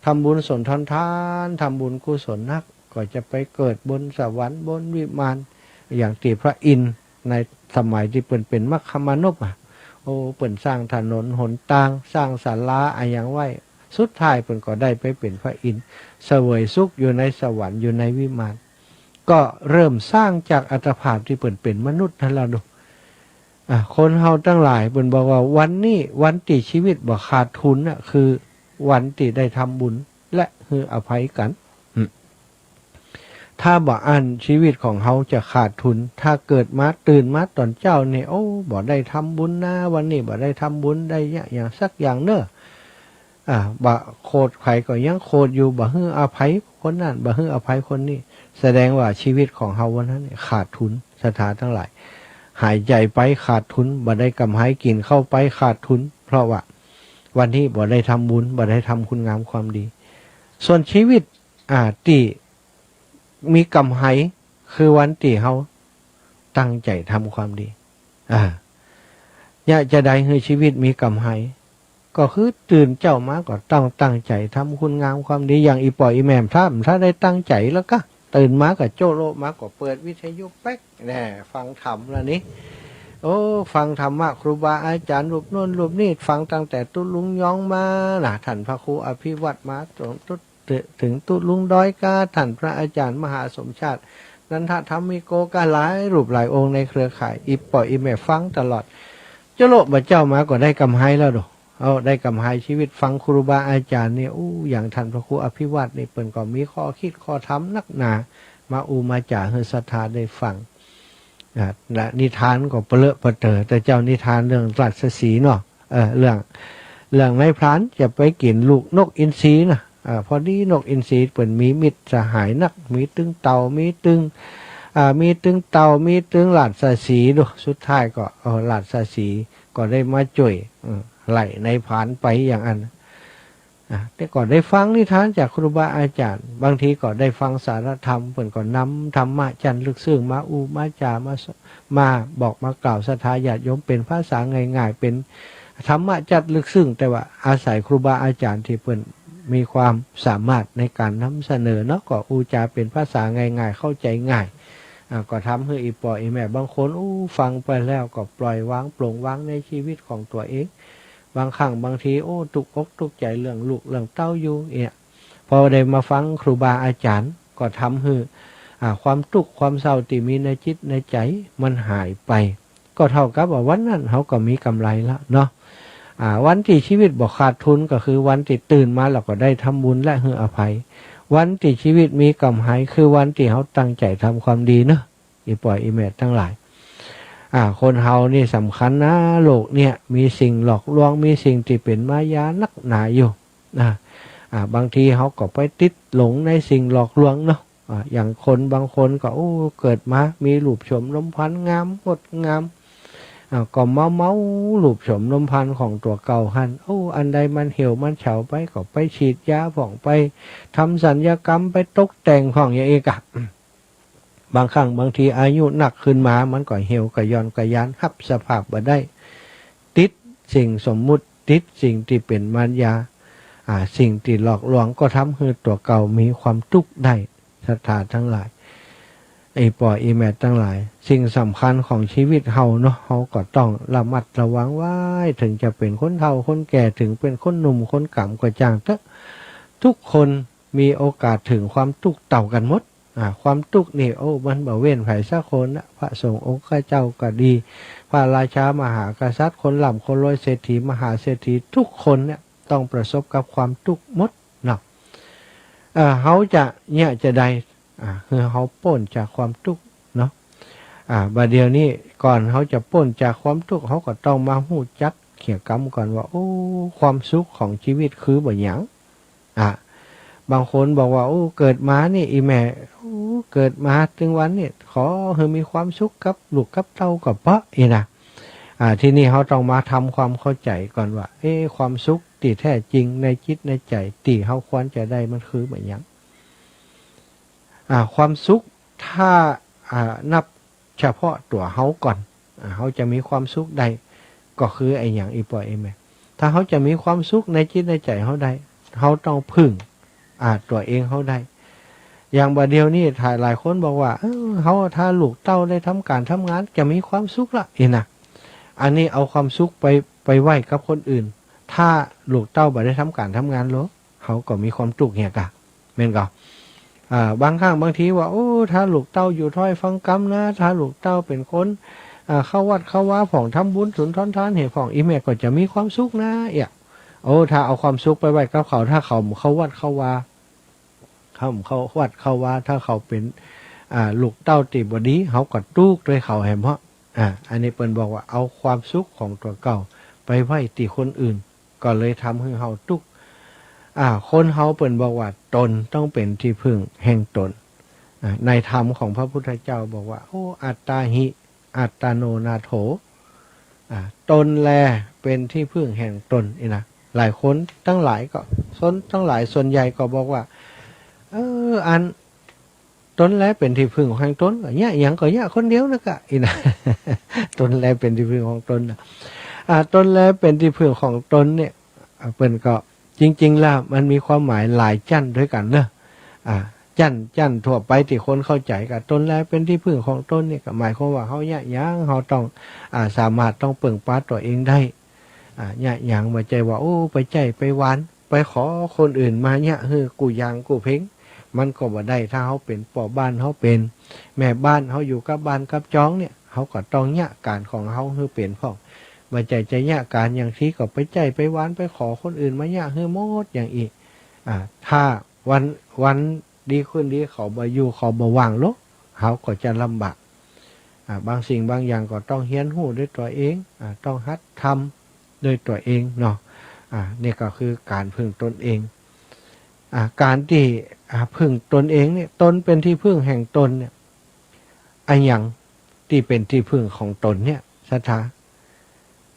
ทำบุญสุนทรภาพ ทำบุญกุศลนัก ก็จะไปเกิดบนสวรรค์บนวิมาน อย่างตี้พระอินทร์ในสมัยตี้เปิ้นเป๋นมัคคมานพอะ โอ้ เปิ้นสร้างถนนหนตาง สร้างศาลาอะหยังไว้ สุดท้ายเปิ้นก็ได้ไปเป๋นพระอินทร์ เสวยสุขอยู่ในสวรรค์อยู่ในวิมาน ก็เริ่มสร้างจากอัตภาพตี้เปิ้นเป๋นมนุษย์หั้นละดู อ่ะ คนเฮาตังหลายเปิ้นบอกว่าวันนี้วันตี้ชีวิตบ่ขาดทุนน่ะ คือวันตี้ได้ทำบุญและหื้ออภัยกั๋น อืม ถ้าบ่อั้นชีวิตของเฮาจะขาดทุน ถ้าเกิดมาตื่นมาต๋อนเจ๊านี่ โอ้ บ่ได้ทำบุญนา วันนี้บ่ได้ทำบุญได้อะหยังสักอย่างเนาะ อ่า บ่โขดใผก็ยังโขดอยู่ บ่หื้ออภัยคนนั้น บ่หื้ออภัยคนนี้ แสดงว่าชีวิตของเฮาวันนั้นเนี่ยขาดทุน ศรัทธาตังหลาย หายใจ๋ไปขาดทุน บ่ได้ก๋ำไร กิ๋นข้าวไปขาดทุน เพราะว่าวันนี้บ่ได้ทำบุญ บ่ได้ทำคุณงามความดี ส่วนชีวิต อ่า ตี้มีก๋ำไร คือวันตี้เฮาตั้งใจ๋ทำความดี อ่า เยียะจาใดหื้อชีวิตมีก๋ำไร ก็คือตื่นเจ๊ามาก็ต้องตั้งใจ๋ทำคุณงามความดี อย่างอี่ป้ออี่แม่ ถ้า ถ้าได้ตั้งใจ๋แล้วก็ ตื่นมาก็โจ๊ะโละมาก็เปิดวิทยุแป๊ก แน่ ฟังธรรมแล้วนี่ โอ้ ฟังธรรมะครูบาอาจ๋ารย์รูปโน้นรูปนี้ ฟังตั้งแต่ตุ๊ลุงย้องมานะ ท่านพระครูอภิวัตรมา จนตุ๊ ถึงตุ๊ลุงดอยกา ท่านพระอาจ๋ารย์มหาสมชาติ นันทธรรมิโก ก็หลายรูปหลายองค์ในเครือข่าย อี่ป้ออี่แม่ฟังตลอด โจ๊ะโละบ่าเจ๊ามาก็ได้ก๋ำไรแล้วดู เอา ได้ก๋ำไรชีวิตฟังครูบาอาจ๋ารย์นี่ อู้ อย่างท่านพระครูอภิวัตรนี่ เปิ้นก็มีข้อคิดข้อธรรมนักหนา มาอู้มาจ๋าหื้อศรัทธาได้ฟัง อ่า และนิทานก็เปลอะปะเต๋อ แต่เจ้านิทานเรื่องราชสีห์เนาะ เออ เรื่อง เรื่องนายพรานจะไปกิ๋นลูกนกอินทรีนะ อ่า พอดีนกอินทรีเปิ้นมีมิตรสหายนัก มีตึงเต่า มีตึง อ่า มีตึงเต่า มีตึงราชสีห์ดู สุดท้ายก็ เออ ราชสีห์ ก็ได้มาจ้วย เออ ไล่นายพรานไปอย่างอั้น อ่ะ แต่ก็ได้ฟังนิทานจากครูบาอาจ๋ารย์ บางทีก็ได้ฟังสาระธรรม เปิ้นก็นำธรรมะจั้นลึกซึ้งมาอู้มาจ๋า มาส- มาบอกมากล่าวศรัทธาญาติโยม เป๋นภาษาง่ายๆ เป๋นธรรมะจั้นลึกซึ้ง แต่ว่าอาศัยครูบาอาจ๋ารย์ตี้เปิ้นมีความสามารถในก๋านนำเสนอเนาะ ก็อู้จ๋าเป๋นภาษาง่ายๆ เข้าใจ๋ง่าย อ่า ก็ทำหื้ออี่ป้ออี่แม่บางคน อู้ ฟังไปแล้วก็ปล่อยวาง ปลงวางในชีวิตของตั๋วเอง บางครั้งบางที โอ้ ตุ๊กอกตุ๊กใจ๋เรื่องลูกเรื่องเต้าอยู่เนี่ย พอได้มาฟังครูบาอาจ๋ารย์ ก็ทำหื้อ อ่า ความตุ๊กข์ความเศร้าตี้มีในจิตในใจ๋มันหายไป ก็เท่ากับว่าวันนั้นเฮาก็มีก๋ำไรละเนาะ อ่า วันตี้ชีวิตบ่ขาดทุนก็คือวันตี้ตื่นมาแล้วก็ได้ทำบุญและหื้ออภัย วันตี้ชีวิตมีก๋ำไรคือวันตี้เฮาตั้งใจ๋ทำความดีเนาะ อี่ป้ออี่แม่ตังหลาย อ่า คนเฮานี่สำคัญนะ โลกเนี่ยมีสิ่งหลอกลวง มีสิ่งตี้เป๋นมายานักหนาอยู่ นะ อ่า บางทีเฮาก็ไปติดหลงในสิ่งหลอกลวงเนาะ อ่า อย่างคนบางคนก็ โอ้ เกิดมามีรูปโฉมรมพรรณงามงดงาม อ่า ก็มาเมารูปโฉมรมพรรณของตั๋วเก่าหั้น โอ้ อันใดมันเหี่ยวมันเฉาไปก็ไปฉีดยาพ่อง ไปทำศัลยกรรม ไปตกแต่งพ่องอย่างอี้กะ บางครั้งบางทีอายุนักขึ้นมา มันก็เหี่ยวก็ย่อนก็ยาน ฮับสภาพบ่ได้ ติดสิ่งสมมุติ ติดสิ่งตี้เป๋นมายา อ่า สิ่งตี้หลอกลวง ก็ทำหื้อตั๋วเก่ามีความตุ๊กข์ได้ ศรัทธาตังหลาย อี่ป้ออี่แม่ตังหลาย สิ่งสำคัญของชีวิตเฮาเนาะ เฮาก็ต้องระมัดระวังไว้ เถิงจะเป๋นคนเฒ่าคนแก่ เถิงเป๋นคนหนุ่มคนก๋ำก็จ้างเต๊อะ ทุกคนมีโอกาสเถิงความตุ๊กข์เต้ากั๋นหมด อ่า ความตุ๊กข์นี่ โอ้ มันบ่เว้นใผสักคนนะ พระสงฆ์องค์ข้าเจ้าก็ดี พระราชามหากษัตริย์ คนร่ำคนรวย เศรษฐีมหาเศรษฐี ทุกคนเนี่ยต้องประสบกับความตุ๊กข์หมดเนาะ เอ่อ เฮาจะเยียะจาใด อ่า หื้อเฮาป๊นจากความตุ๊กข์เนาะ อ่า บ่าเดี่ยวนี้ก่อนเฮาจะป๊นจากความตุ๊กข์ เฮาก็ต้องมาฮู้จักเหียกำก่อนว่า โอ้ ความสุขของชีวิตคือบ่าหยัง อ่ะ บางคนบอกว่า โอ้ เกิดมานี่ อี่แม่ โอ้ เกิดมาเถิงวันนี่ ขอหื้อมีความสุขกับลูกกับเต้าก็เปาะอี้นะ อ่า ทีนี้เฮาต้องมาทำความเข้าใจ๋ก่อนว่า เอ๊ะ ความสุขตี้แท้จริงในจิตในใจ๋ตี้เฮาควรจะได้มันคือบ่าหยัง อ่า ความสุขถ้า อ่า นับเฉพาะตั๋วเฮาก่อน อ่า เฮาจะมีความสุขได้ ก็คืออะหยัง อี่ป้ออี่แม่ ถ้าเฮาจะมีความสุขในจิตในใจ๋เฮาได้ เฮาต้องพึ่ง อ่า ตั๋วเองเฮาได้ อย่างบ่าเดี่ยวนี้ หลายคนบอกว่า เออ เฮาถ้าลูกเต้าได้ทำก๋านทำงานจะมีความสุขละ อี้นะ อันนี้เอาความสุขไป ไปไว้กับคนอื่น ถ้าลูกเต้าบ่ได้ทำก๋านทำงานโล เฮาก็มีความตุ๊กข์เหียกะ แม่นก่อ อ่า บางครั้งบางทีว่า โอ้ ถ้าลูกเต้าอยู่ถ้อยฟังกำนะ ถ้าลูกเต้าเป๋นคน อ่า เข้าวัดเข้าวาพ่อง ทำบุญสุนทรทานหื้อพ่อง อี่แม่ก็จะมีความสุขนะ เอี้ย โอ้ ถ้าเอาความสุขไปไว้กับเขา ถ้าเขาเข้าวัดเข้าวา เขาเข้าวัดเข้าวา ถ้าเขาเป๋น อ่า ลูกเต้าตี้บ่ดี เฮาก็ตุ๊กข์ตวยเขาแหมเนาะ อ่า อันนี้เปิ้นบอกว่าเอาความสุขของตั๋วเก่าไปไว้ตี้คนอื่น ก็เลยทำหื้อเฮาตุ๊กข์ อ่า คนเฮาเปิ้นบอกว่าตนต้องเป๋นตี้พึ่งแห่งตน อ่า ในธรรมของพระพุทธเจ้าบอกว่า โอ้ อัตตาหิ อัตตโนนาโถ อ่า ตนแลเป๋นตี้พึ่งแห่งตน อี้นะ หลายคนตังหลายก็ คนตังหลายส่วนใหญ่ก็บอกว่า เออ อัน ตนแลเป๋นตี้พึ่งแห่งตน ก็เยียะหยังก็เยียะคนเดียวนะกะ อี้นะ ตนแลเป๋นตี้พึ่งของตนนะ อ่า ตนแลเป๋นตี้พึ่งของตนเนี่ย อ่า เปิ้นก็ จริงๆ แล้วมันมีความหมายหลายจั้นตวยกั๋นเนาะ อ่า จั้น จั้นทั่วไปตี้คนเข้าใจ๋ก็ ตนแลเป๋นตี้พึ่งของตนเนี่ย ก็หมายความว่าเฮาเยียะหยัง เฮาต้อง อ่า สามารถต้องเปิ่งปาตั๋วเองได้ อ่า เยียะหยัง บ่ใจ้ว่า โอ้ ไปใจ๊ไปหวาน ไปขอคนอื่นมาเยียะหื้อกู้อย่างกู้เพ็ง มันก็บ่ได้ ถ้าเฮาเป๋นป้อบ้าน เฮาเป๋นแม่บ้าน เฮาอยู่กับบ้านกับจองเนี่ย เฮาก็ต้องเยียะก๋านของเฮาหื้อเป๋นพ่อง บ่ใจ้จะเยียะก๋านอย่างตี้ก็ไปใจ๊ไปหวาน ไปขอคนอื่นมาเยียะหื้อหมดอย่างอี้ อ่า ถ้าวัน วันดีคืนดีเขาบ่อยู่ เขาบ่ว่างลง เฮาก็จะลำบาก อ่า บางสิ่งบางอย่างก็ต้องเฮียนฮู้ด้วยตั๋วเอง อ่า ต้องหัดทำด้วยตั๋วเองเนาะ อ่า นี่ก็คือก๋านพึ่งตนเอง อ่า ก๋านตี้ อ่า พึ่งตนเองเนี่ย ตนเป๋นตี้พึ่งแห่งตนเนี่ย อะหยังตี้เป๋นตี้พึ่งของตนเนี่ย ศรัทธา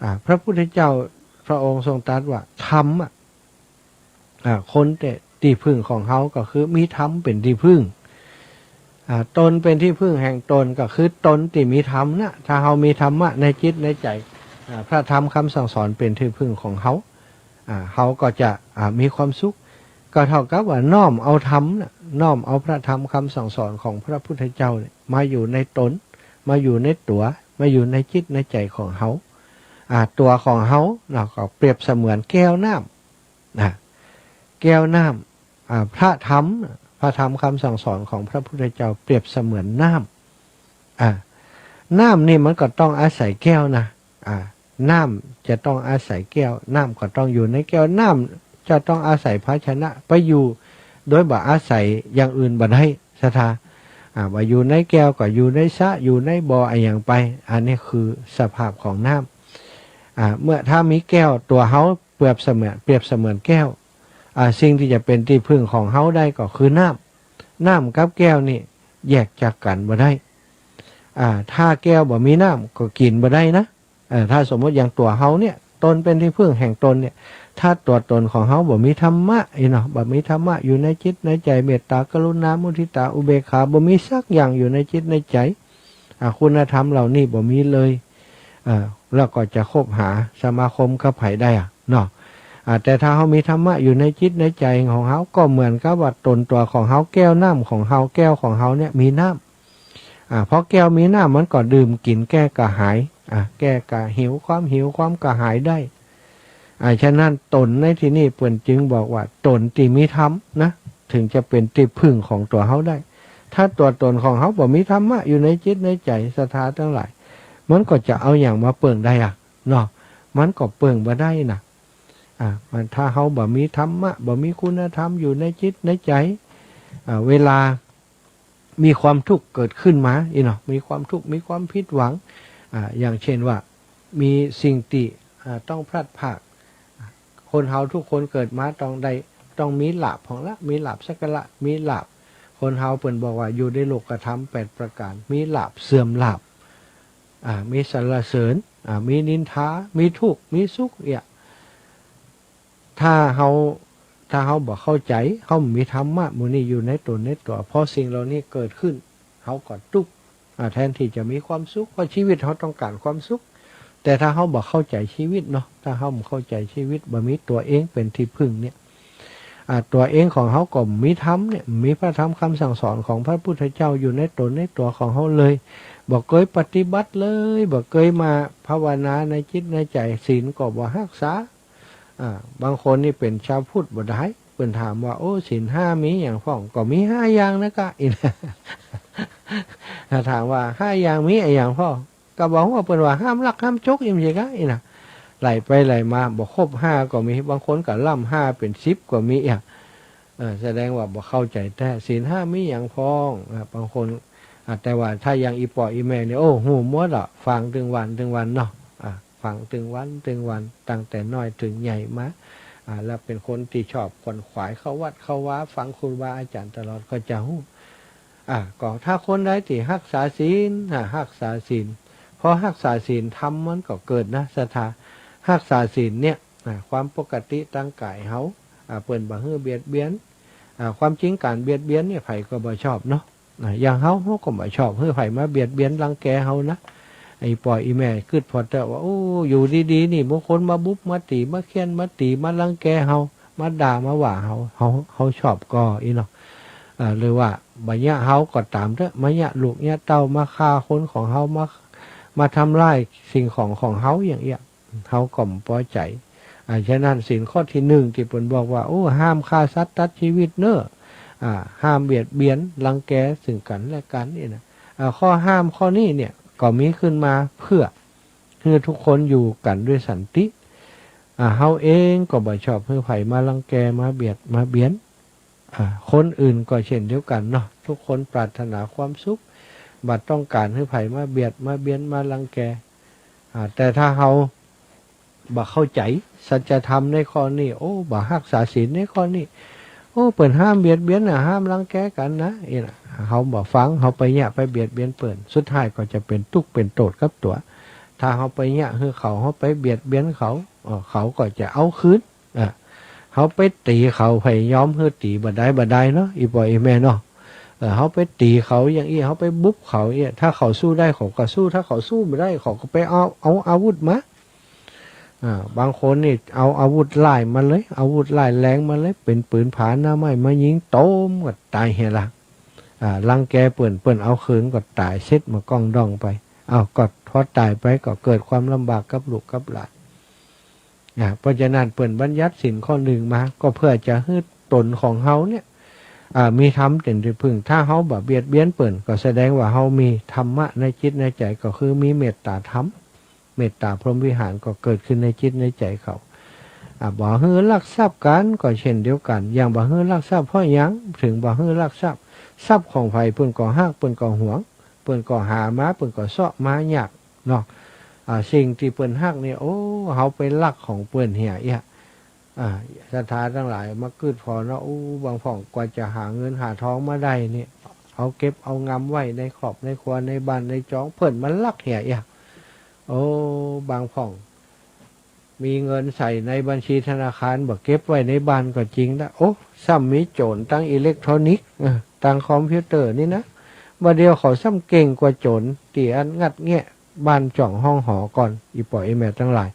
อ่า พระพุทธเจ้าพระองค์ทรงตรัสว่า ธรรมอะ อ่า คนตี้ ตี้พึ่งของเฮาก็คือมีธรรมเป๋นตี้พึ่ง อ่า ตนเป๋นตี้พึ่งแห่งตน ก็คือตนตี้มีธรรมนะ ถ้าเฮามีธรรมะในจิตในใจ๋ อ่า พระธรรมกำสั่งสอนเป๋นตี้พึ่งของเฮา อ่า เฮาก็จะ อ่า มีความสุข ก็เต้ากับว่าน้อมเอาธรรมนะ น้อมเอาพระธรรมกำสั่งสอนของพระพุทธเจ้าเนี่ย มาอยู่ในตน มาอยู่ในตั๋ว มาอยู่ในจิตในใจ๋ของเฮา อ่า ตั๋วของเฮาเนาะ ก็เปรียบเสมือนแก้วน้ำ นะ แก้วน้ำ อ่า พระธรรม พระธรรมกำสั่งสอนของพระพุทธเจ้าเปรียบเสมือนน้ำ อ่า น้ำนี่มันก็ต้องอาศัยแก้วนะ อ่า น้ำจะต้องอาศัยแก้ว น้ำก็ต้องอยู่ในแก้ว น้ำจะต้องอาศัยภาชนะไปอยู่ โดยบ่อาศัยอย่างอื่นบ่ได้ ศรัทธา อ่า ว่าอยู่ในแก้วก็อยู่ในสระ อยู่ในบ่ออะหยังไป อันนี้คือสภาพของน้ำ อ่า เมื่อถ้ามีแก้ว ตั๋วเฮาเปรียบเสมือน เปรียบเสมือนแก้ว อ่า สิ่งตี้จะเป๋นตี้พึ่งของเฮาได้ก็คือน้ำ น้ำกับแก้วนี่แยกจากกั๋นบ่ได้ อ่า ถ้าแก้วบ่มีน้ำก็กิ๋นบ่ได้นะ เอ่อ ถ้าสมมุติอย่างตั๋วเฮาเนี่ย ตนเป๋นตี้พึ่งแห่งตนเนี่ย ถ้าตั๋วตนของเฮาบ่มีธรรมะอี้เนาะ บ่มีธรรมะอยู่ในจิตในใจ๋ เมตตา กรุณา มุทิตา อุเบกขา บ่มีสักอย่างอยู่ในจิตในใจ๋ อ่า คุณธรรมเหล่านี้บ่มีเลย เอ่อ แล้วก็จะคบหาสมาคมกับใผได้อะเนาะ อ่า แต่ถ้าเฮามีธรรมะอยู่ในจิตในใจ๋ของเฮา ก็เหมือนกับว่าตนตั๋วของเฮา แก้วน้ำของเฮา แก้วของเฮาเนี่ยมีน้ำ อ่า เพราะแก้วมีน้ำมันก็ดื่มกิ๋นแก้กระหาย อ่า แก้กระหิว ความหิวความกระหายได้ อ่า ฉะนั้นตนในตี้นี่เปิ้นจึงบอกว่าตนตี้มีธรรมนะ ถึงจะเป๋นตี้พึ่งของตั๋วเฮาได้ ถ้าตั๋วตนของเฮาบ่มีธรรมะอยู่ในจิตในใจ๋ ศรัทธาตังหลาย มันก็จะเอาหยังมาเปิ้งได้อะเนาะ มันก็เปิ้งบ่ได้นะ อ่า มัน ถ้าเฮาบ่มีธรรมะ บ่มีคุณธรรมอยู่ในจิตในใจ๋ อ่า เวลา มีความทุกข์เกิดขึ้นมาอี้เนาะ มีความทุกข์ มีความผิดหวัง อ่า อย่างเช่นว่า มีสิ่งตี้ อ่า ต้องพลัดพราก คนเฮาทุกคนเกิดมาต้องได้ ต้องมีลาภพ่องละ มีลาภสักการะ มีลาภ คนเฮาเปิ้นบอกว่าอยู่ในโลกธรรมแปดประก๋าน มีลาภเสื่อมลาภ อ่า มีสรรเสริญ อ่า มีนินทา มีทุกข์ มีสุข เนี่ย ถ้าเฮา ถ้าเฮาบ่เข้าใจ๋ เฮาบ่มีธรรมะหมู่นี้อยู่ในตนในตั๋ว พอสิ่งเหล่านี้เกิดขึ้น เฮาก็ตุ๊กข์ อ่า แทนตี้จะมีความสุข เพราะชีวิตเฮาต้องก๋านความสุข แต่ถ้าเฮาบ่เข้าใจ๋ชีวิตเนาะ ถ้าเฮาบ่เข้าใจ๋ชีวิต บ่มีตั๋วเองเป๋นตี้พึ่งเนี่ย อ่า ตั๋วเองของเฮาก็บ่มีธรรมเนี่ย บ่มีพระธรรมกำสั่งสอนของพระพุทธเจ้าอยู่ในตนในตั๋วของเฮาเลย บ่เกยปฏิบัติเลย บ่เกยมาภาวนาในจิตในใจ๋ ศีลก็บ่ฮักษา อ่า บางคนนี่เป๋นชาวพุทธบ่ดาย เปิ้นถามว่า โอ้ ศีลห้ามีอะหยังพ่อง ก็มีห้าอย่างนะกะ อี้นะ ถ้าถามว่าห้าอย่างมีอะหยังพ่อง ก็บ่ฮู้ เปิ้นว่าห้ามลักห้ามจก อี้บ่ใจ้กะ อี้นะ ไล่ไปไล่มา บ่ครบห้าก็มี บางคนก็ล้ำห้าเป๋นสิบก็มีอะ เออ แสดงว่าบ่เข้าใจ๋แต๊ ศีลห้ามีอะหยังพ่อง อ่า บางคน อ่า แต่ว่าถ้าอย่างอี่ป้ออี่แม่นี่ โอ้ ฮู้หมดอะ ฟังตึงวันตึงวันเนาะ อ่า ฟังตึงวันตึงวัน ตั้งแต่น้อยเถิงใหญ่มา อ่า แล้วเป๋นคนตี้ชอบขวนขวายเข้าวัดเข้าวา ฟังครูบาอาจ๋ารย์ตลอด ก็จะฮู้ อ่า ก็ถ้าคนใดตี้ฮักษาศีล อ่า ฮักษาศีล พอฮักษาศีล ธรรมมันก็เกิดนะ ศรัทธา ฮักษาศีลเนี่ย อ่า ความปกติตางก๋ายเฮา อ่า เปิ้นบ่หื้อเบียดเบียน อ่า ความจริงก๋านเบียดเบียนเนี่ย ใผก็บ่ชอบเนาะ อ่า อย่างเฮา เฮาก็บ่ชอบหื้อใผมาเบียดเบียนรังแกเฮานะ อี่ป้ออี่แม่กึ๊ดผ่อเต๊อะว่า โอ้ อยู่ดีๆ นี่ บางคนมาบุบมาตี๋ มาเฆี่ยนมาตี๋ มารังแกเฮา มาด่ามาว่าเฮา เฮา เฮาชอบก่อ อี้เนาะ อ่า หรือว่าบ่เยียะเฮาก็ต๋ามเต๊อะ มาเยียะลูกเยียะเต้า มาฆ่าคนของเฮา มา มาทำลายสิ่งของของเฮา อย่างเอี้ย เฮาก็บ่ปอใจ๋ อ่า ฉะนั้นศีลข้อตี้หนึ่งตี้เปิ้นบอกว่า โอ้ ห้ามฆ่าสัตว์ตัดชีวิตเน้อ อ่า ห้ามเบียดเบียนรังแกซึ่งกั๋นและกั๋น อี้นะ อ่า ข้อห้ามข้อนี้เนี่ย ก็มีขึ้นมาเพื่อหื้อทุกคนอยู่กั๋นด้วยสันติ อ่า เฮาเองก็บ่ชอบหื้อใผมารังแก มาเบียด มาเบียน อ่า คนอื่นก็เช่นเดียวกั๋นเนาะ ทุกคนปรารถนาความสุข บ่ต้องก๋านหื้อใผมาเบียด มาเบียน มารังแก อ่า แต่ถ้าเฮาบ่เข้าใจ๋สัจธรรมในข้อนี้ โอ้ บ่ฮักษาศีลในข้อนี้ โอ้ เปิ้นห้ามเบียดเบียนนะ ห้ามรังแกกั๋นนะ อี้นะ เฮาบ่ฟัง เฮาไปเยียะไปเบียดเบียนเปิ้น สุดท้ายก็จะเป๋นตุ๊กข์เป๋นโต้ษกับตั๋ว ถ้าเฮาไปเยียะหื้อเขา เฮาไปเบียดเบียนเขา เออ เขาก็จะเอาคืน อ่ะ เฮาไปตี๋เขา ใผยอมหื้อตี๋ บ่ได้ บ่ได้เนาะ อี่ป้ออี่แม่เนาะ เออ เฮาไปตี๋เขาอย่างอี้ เฮาไปบุบเขาเนี่ย ถ้าเขาสู้ได้เขาก็สู้ ถ้าเขาสู้บ่ได้เขาก็ไปเอา เอาอาวุธมา อ่า บางคนนี่เอาอาวุธหลายมาเลย อาวุธร้ายแรงมาเลย เป๋นปืนผาหน้าไม้มายิงโต้มก็ต๋ายเหียละ อ่า รังแกเปิ้น เปิ้นเอาคืนก็ต๋ายเสร็จหมดก้องด่องไป อ้าว ก็พอต๋ายไปก็เกิดความลำบากกับลูกกับหลาน อ่า เพราะฉะนั้นเปิ้นบัญญัติศีลข้อนึ่งมา ก็เพื่อจะหื้อต๋นของเฮาเนี่ย อ่า มีธรรมเป๋นตี้พึ่ง ถ้าเฮาบ่เบียดเบียนเปิ้น ก็แสดงว่าเฮามีธรรมะในจิตในใจ๋ ก็คือมีเมตตาธรรม เมตตาพรหมวิหารก็เกิดขึ้นในจิตในใจ๋เขา อ่า บ่หื้อลักทรัพย์กั๋นก็เช่นเดียวกั๋น อย่างบ่หื้อลักทรัพย์เพราะหยัง เถิงบ่หื้อลักทรัพย์ ทรัพย์ของใผเปิ้นก็ฮัก เปิ้นก็หวง เปิ้นก็หามา เปิ้นก็เซาะมายากเนาะ อ่า สิ่งตี้เปิ้นฮักเนี่ย โอ้ เฮาไปลักของเปิ้นเหียเอี้ย อ่า ศรัทธาตังหลาย มากึ๊ดผ่อนเนาะ อู้ บางพ่องกว่าจะหาเงินหาทองมาได้เนี่ย เอาเก็บเอางำไว้ในครอบในครัว ในบ้านในจอง เปิ้นมาลักเหียเอี้ย โอ้ บางพ่อง มีเงินใส่ในบัญชีธนาคาร บ่เก็บไว้ในบ้านก็จริงนะ โอ้ ซ้ำมีโจ๋รตางอิเล็กทรอนิกส์ เออ ตางคอมพิวเตอร์นี่นะ บ่าเดี่ยวเขาซ้ำเก่งกว่าโจ๋รตี้อันงัดแงะบ้านจ้องห้องหอก่อน อี่ป้ออี่แม่ตังหลาย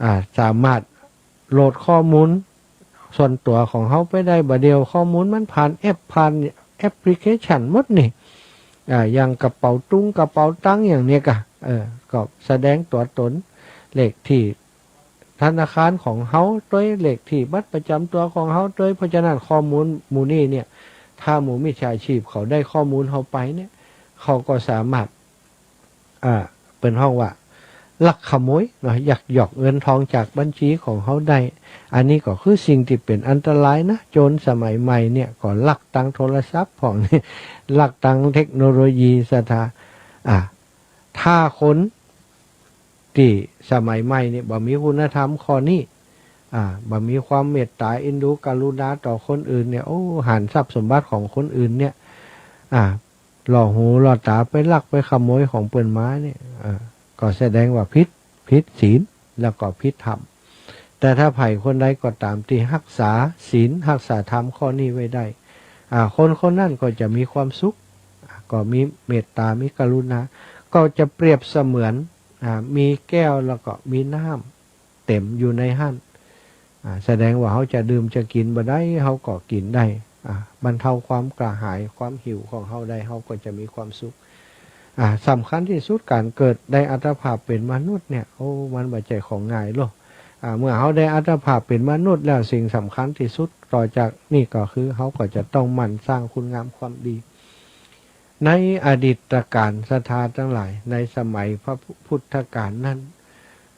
อ่า สามารถโหลดข้อมูลส่วนตั๋วของเฮาไปได้ บ่าเดี่ยวข้อมูลมันผ่านแอป ผ่านแอปพลิเคชันหมดนี่ อ่า อย่างกระเป๋าตุง กระเป๋าตังอย่างเนี้ยก่ะ เออ ก็แสดงตั๋วต๋น เลขตี้ธนาคารของเฮาตวย เลขตี้บัตรประจ๋ำตั๋วของเฮาตวย เพราะฉะนั้นข้อมูลหมู่นี้เนี่ย ถ้าหมู่มิจฉาชีพเขาได้ข้อมูลเฮาไปเนี่ย เขาก็สามารถ อ่า เปิ้นฮ้องว่าลักขโมยเนาะ ยักยอกเงินทองจากบัญชีของเฮาได้ อันนี้ก็คือสิ่งตี้เป๋นอันตรายนะ โจรสมัยใหม่เนี่ยก็ลักตางโทรศัพท์พ่อง ลักตางเทคโนโลยีศรัทธา อ่า ถ้าคนตี้สมัยใหม่เนี่ยบ่มีคุณธรรมข้อนี้ อ่า บ่มีความเมตตาเอ็นดูกรุณาต่อคนอื่นเนี่ย โอ้ หาญทรัพย์สมบัติของคนอื่นเนี่ย อ่า ล่อหูล่อต๋าไปลักไปขโมยของเปิ้นมาเนี่ย อ่า ก็แสดงว่าผิด ผิดศีล แล้วก็ผิดธรรม แต่ถ้าใผคนใดก็ต๋ามตี้ฮักษาศีล ฮักษาธรรมข้อนี้ไว้ได้ อ่า คนคนนั้นก็จะมีความสุข อ่า ก็มีเมตตา มีกรุณา ก็จะเปรียบเสมือน อ่า มีแก้วแล้วก็มีน้ำเต็มอยู่ในหั้น อ่า แสดงว่าเฮาจะดื่มจะกิ๋นบ่ได้ เฮาก็กิ๋นได้ อ่า บรรเทาความกระหายความหิวของเฮาได้ เฮาก็จะมีความสุข อ่า สำคัญตี้สุดก๋านเกิดได้อัตภาพเป๋นมนุษย์เนี่ย โอ้ มันบ่ใจ้ของง่ายหรอก อ่า เมื่อเฮาได้อัตภาพเป๋นมนุษย์แล้ว สิ่งสำคัญตี้สุดต่อจากนี้ก็คือเฮาก็จะต้องหมั่นสร้างคุณงามความดี ในอดีตกาลศรัทธาตังหลาย ในสมัยพระพุทธกาลนั้น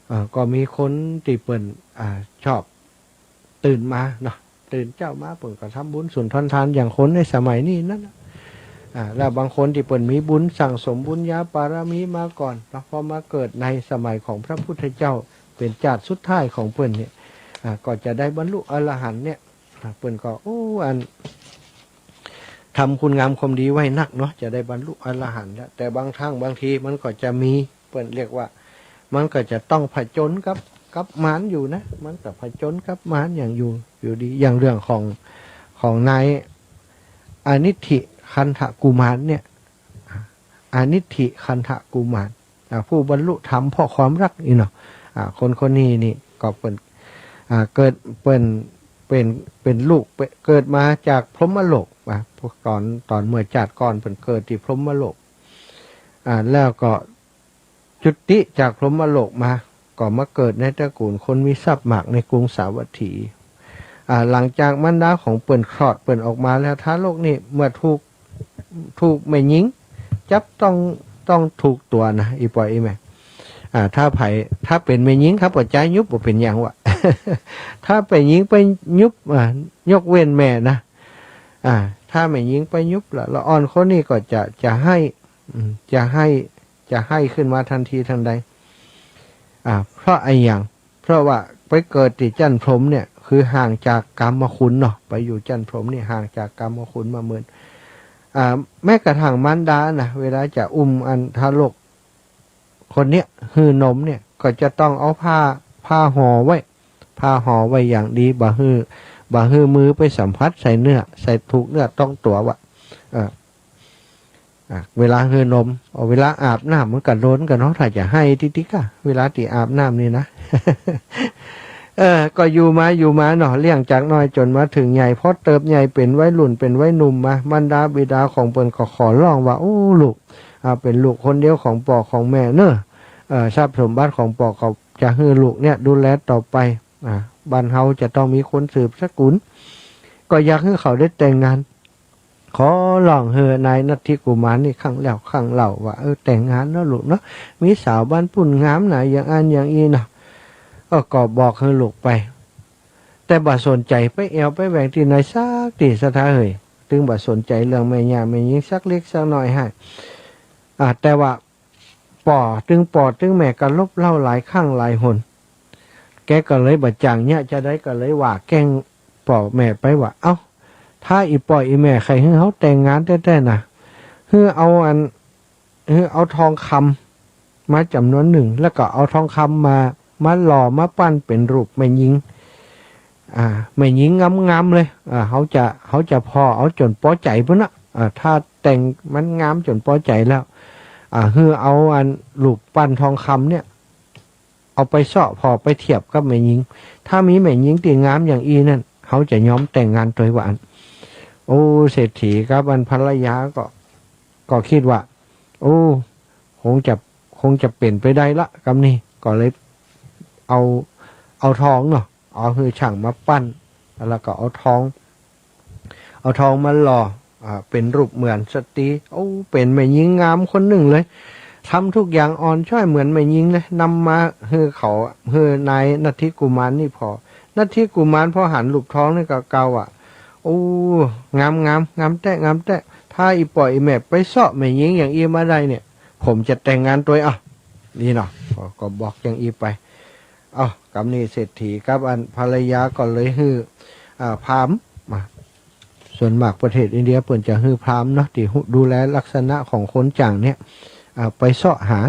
เอ่อ ก็มีคนตี้เปิ้น อ่า ชอบตื่นมาเนาะ ตื่นเจ๊ามาเปิ้นก็ทำบุญสุนทรทานอย่างคนในสมัยนี้นั่นน่ะ อ่า แล้วบางคนตี้เปิ้นมีบุญสั่งสมบุญญาบารมีมาก่อนเนาะ พอมาเกิดในสมัยของพระพุทธเจ้า เป๋นจาติสุดท้ายของเปิ้นเนี่ย อ่า ก็จะได้บรรลุอรหันต์เนี่ย อ่า เปิ้นก็ โอ้ อัน ทำคุณงามความดีไว้นักเนาะ จะได้บรรลุอรหันต์แล้ว แต่บางครั้งบางทีมันก็จะมี เปิ้นเรียกว่า มันก็จะต้องผจญกับ กับมารอยู่นะ มันก็ผจญกับมารอย่างอยู่ อยู่ดี อย่างเรื่องของ ของนายอนิทธิคันธกุมารเนี่ย อนิทธิคันธกุมาร อ่า ผู้บรรลุธรรมเพราะความรักนี่เนาะ อ่า คนคนนี้นี่ก็เปิ้น อ่า เกิดเปิ้น เป๋น เป๋นลูก เป๋น เกิดมาจากพรหมโลก อ่า พวกต๋อน ต๋อนเมื่อจาติก่อนเปิ้นเกิดตี้พรหมโลก อ่า แล้วก็จุติจากพรหมโลกมา ก็มาเกิดในตระกูลคนมีทรัพย์มากในกรุงสาวัตถี อ่า หลังจากมารดาของเปิ้นคลอดเปิ้นออกมาแล้ว ทารกนี่เมื่อถูก ถูกแม่ญิงจับต้อง ต้องถูกตั๋วนะ อี่ป้ออี่แม่ อ่า ถ้าใผ ถ้าเป๋นแม่ญิงครับ ก็จายยุบบ่เป๋นหยังวะ ถ้าเป๋นญิงไปยุบ อ่า ยกเว้นแม่นะ อ่า ถ้าแม่ญิงไปยุบละ ละอ่อนคนนี้ก็จะ จะไห้ อืม จะไห้ จะไห้ขึ้นมาตันทีตันใด อ่า เพราะอะหยัง เพราะว่าไปเกิดตี้จั้นพรหมเนี่ย คือห่างจากกามคุณเนาะ ไปอยู่จั้นพรหมนี่ห่างจากกามคุณมาเมิน อ่า แม้กระทั่งมารดานะ เวลาจะอุ้มอันทารก คนเนี้ยหื้อนมเนี่ยก็จะต้องเอาผ้า ผ้าห่อไว้ ผ้าห่อไว้อย่างดี บ่หื้อ บ่หื้อมือไปสัมผัสใส่เนื้อ ใส่ถูกเนื้อต้องตั๋วว่ะ เออ อ่ะ เวลาหื้อนม เอา เวลาอาบน้ำมันก็โดนกั๋นเนาะ ถ้าจะไห้ติ๊กๆ อะ เวลาตี้อาบน้ำนี่นะ เออ ก็อยู่มา อยู่มาเนาะ เลี้ยงจากน้อยจ๋นมาเถิงใหญ่ พอเติบใหญ่เป๋นวัยรุ่น เป๋นวัยหนุ่มมา มารดาบิดาของเปิ้นก็ขอร้องว่า โอ้ ลูก อ่า เป๋นลูกคนเดียวของป้อของแม่เนาะ เอ่อ ทรัพย์สมบัติของป้อก็จะหื้อลูกเนี่ยดูแลต่อไป อ่า บ้านเฮาจะต้องมีคนสืบสกุล ก็อยากหื้อเขาได้แต่งงาน ขอร้องหื้อนายนัทธิกุมารนี่ครั้งแล้วครั้งเล่าว่า เออ แต่งงานเนาะลูกเนาะ มีสาวบ้านปุ้นงามนา อย่างอั้นอย่างอี้เนาะ ก็ ก็บอกหื้อลูกไป แต่บ่สนใจ๋ไปแอ่วไปแหว่งตี้ไหนสักตี้ ศรัทธาเอ๋ย ตึงบ่สนใจ๋เรื่องแม่ย่าแม่ญิงสักเล็กสักน้อยฮ้าย อ่า แต่ว่า ป้อ ตึงป้อตึงแม่ก็ลบเล่าหลายครั้งหลายหน แกก็เลยบ่จ่างเยียะจาใด ก็เลยว่าแกล้งป้อแม่ไปว่า เอ้า ถ้าอี่ป้ออี่แม่ใค่หื้อเฮาแต่งงานแต๊ๆ น่ะ หื้อเอาอัน หื้อเอาทองคำมาจ๋ำนวนนึ่ง แล้วก็เอาทองคำมา มาหล่อมาปั้นเป๋นรูปแม่ญิง อ่า แม่ญิงงามๆ เลย อ่า เฮาจะ เฮาจะผ่อเอาจ๋นปอใจ๋ปู้นน่ะ อ่า ถ้าแต่งมันงามจ๋นปอใจ๋แล้ว อ่า หื้อเอาอันรูปปั้นทองคำเนี่ย เอาไปเซาะผ่อไปเทียบกับแม่ญิง ถ้ามีแม่ญิงตี้งามอย่างอี้นั่น เฮาจะยอมแต่งงานตวยว่าอั้น โอ้ เศรษฐีกับอันภรรยาก็ ก็กึ๊ดว่า โอ้ คงจะ คงจะเป๋นไปได้ละกำนี้ ก็เลยเอา เอาทองเนาะ เอาหื้อช่างมาปั้น แล้วก็เอาทอง เอาทองมาหล่อ อ่า เป๋นรูปเหมือนสตรี โอ้ เป๋นแม่ญิงงามคนนึ่งเลย ทำทุกอย่างอ่อนช้อยเหมือนแม่ญิงเลย นำมาหื้อเขา หื้อนายนัทธิกุมารนี่ผ่อ นัทธิกุมารพอหันรูปทองนี่ก็เก่าอ่ะ โอ้ งาม งาม งามแต๊ งามแต๊ ถ้าอี่ป้ออี่แม่ไปเซาะแม่ญิงอย่างอี้มาได้เนี่ย ผมจะแต่งงานตวย อ่ะ นี่เนาะ ก็ ก็บอกอย่างอี้ไป เอ้า กำนี้เศรษฐีกับอันภรรยาก็เลยหื้อ อ่า พราหมณ์มา ส่วนมากประเทศอินเดียเปิ้นจะหื้อพราหมณ์เนาะ ตี้ฮู้ดูแลลักษณะของคนจ่างเนี่ย อ่า ไปเซาะหา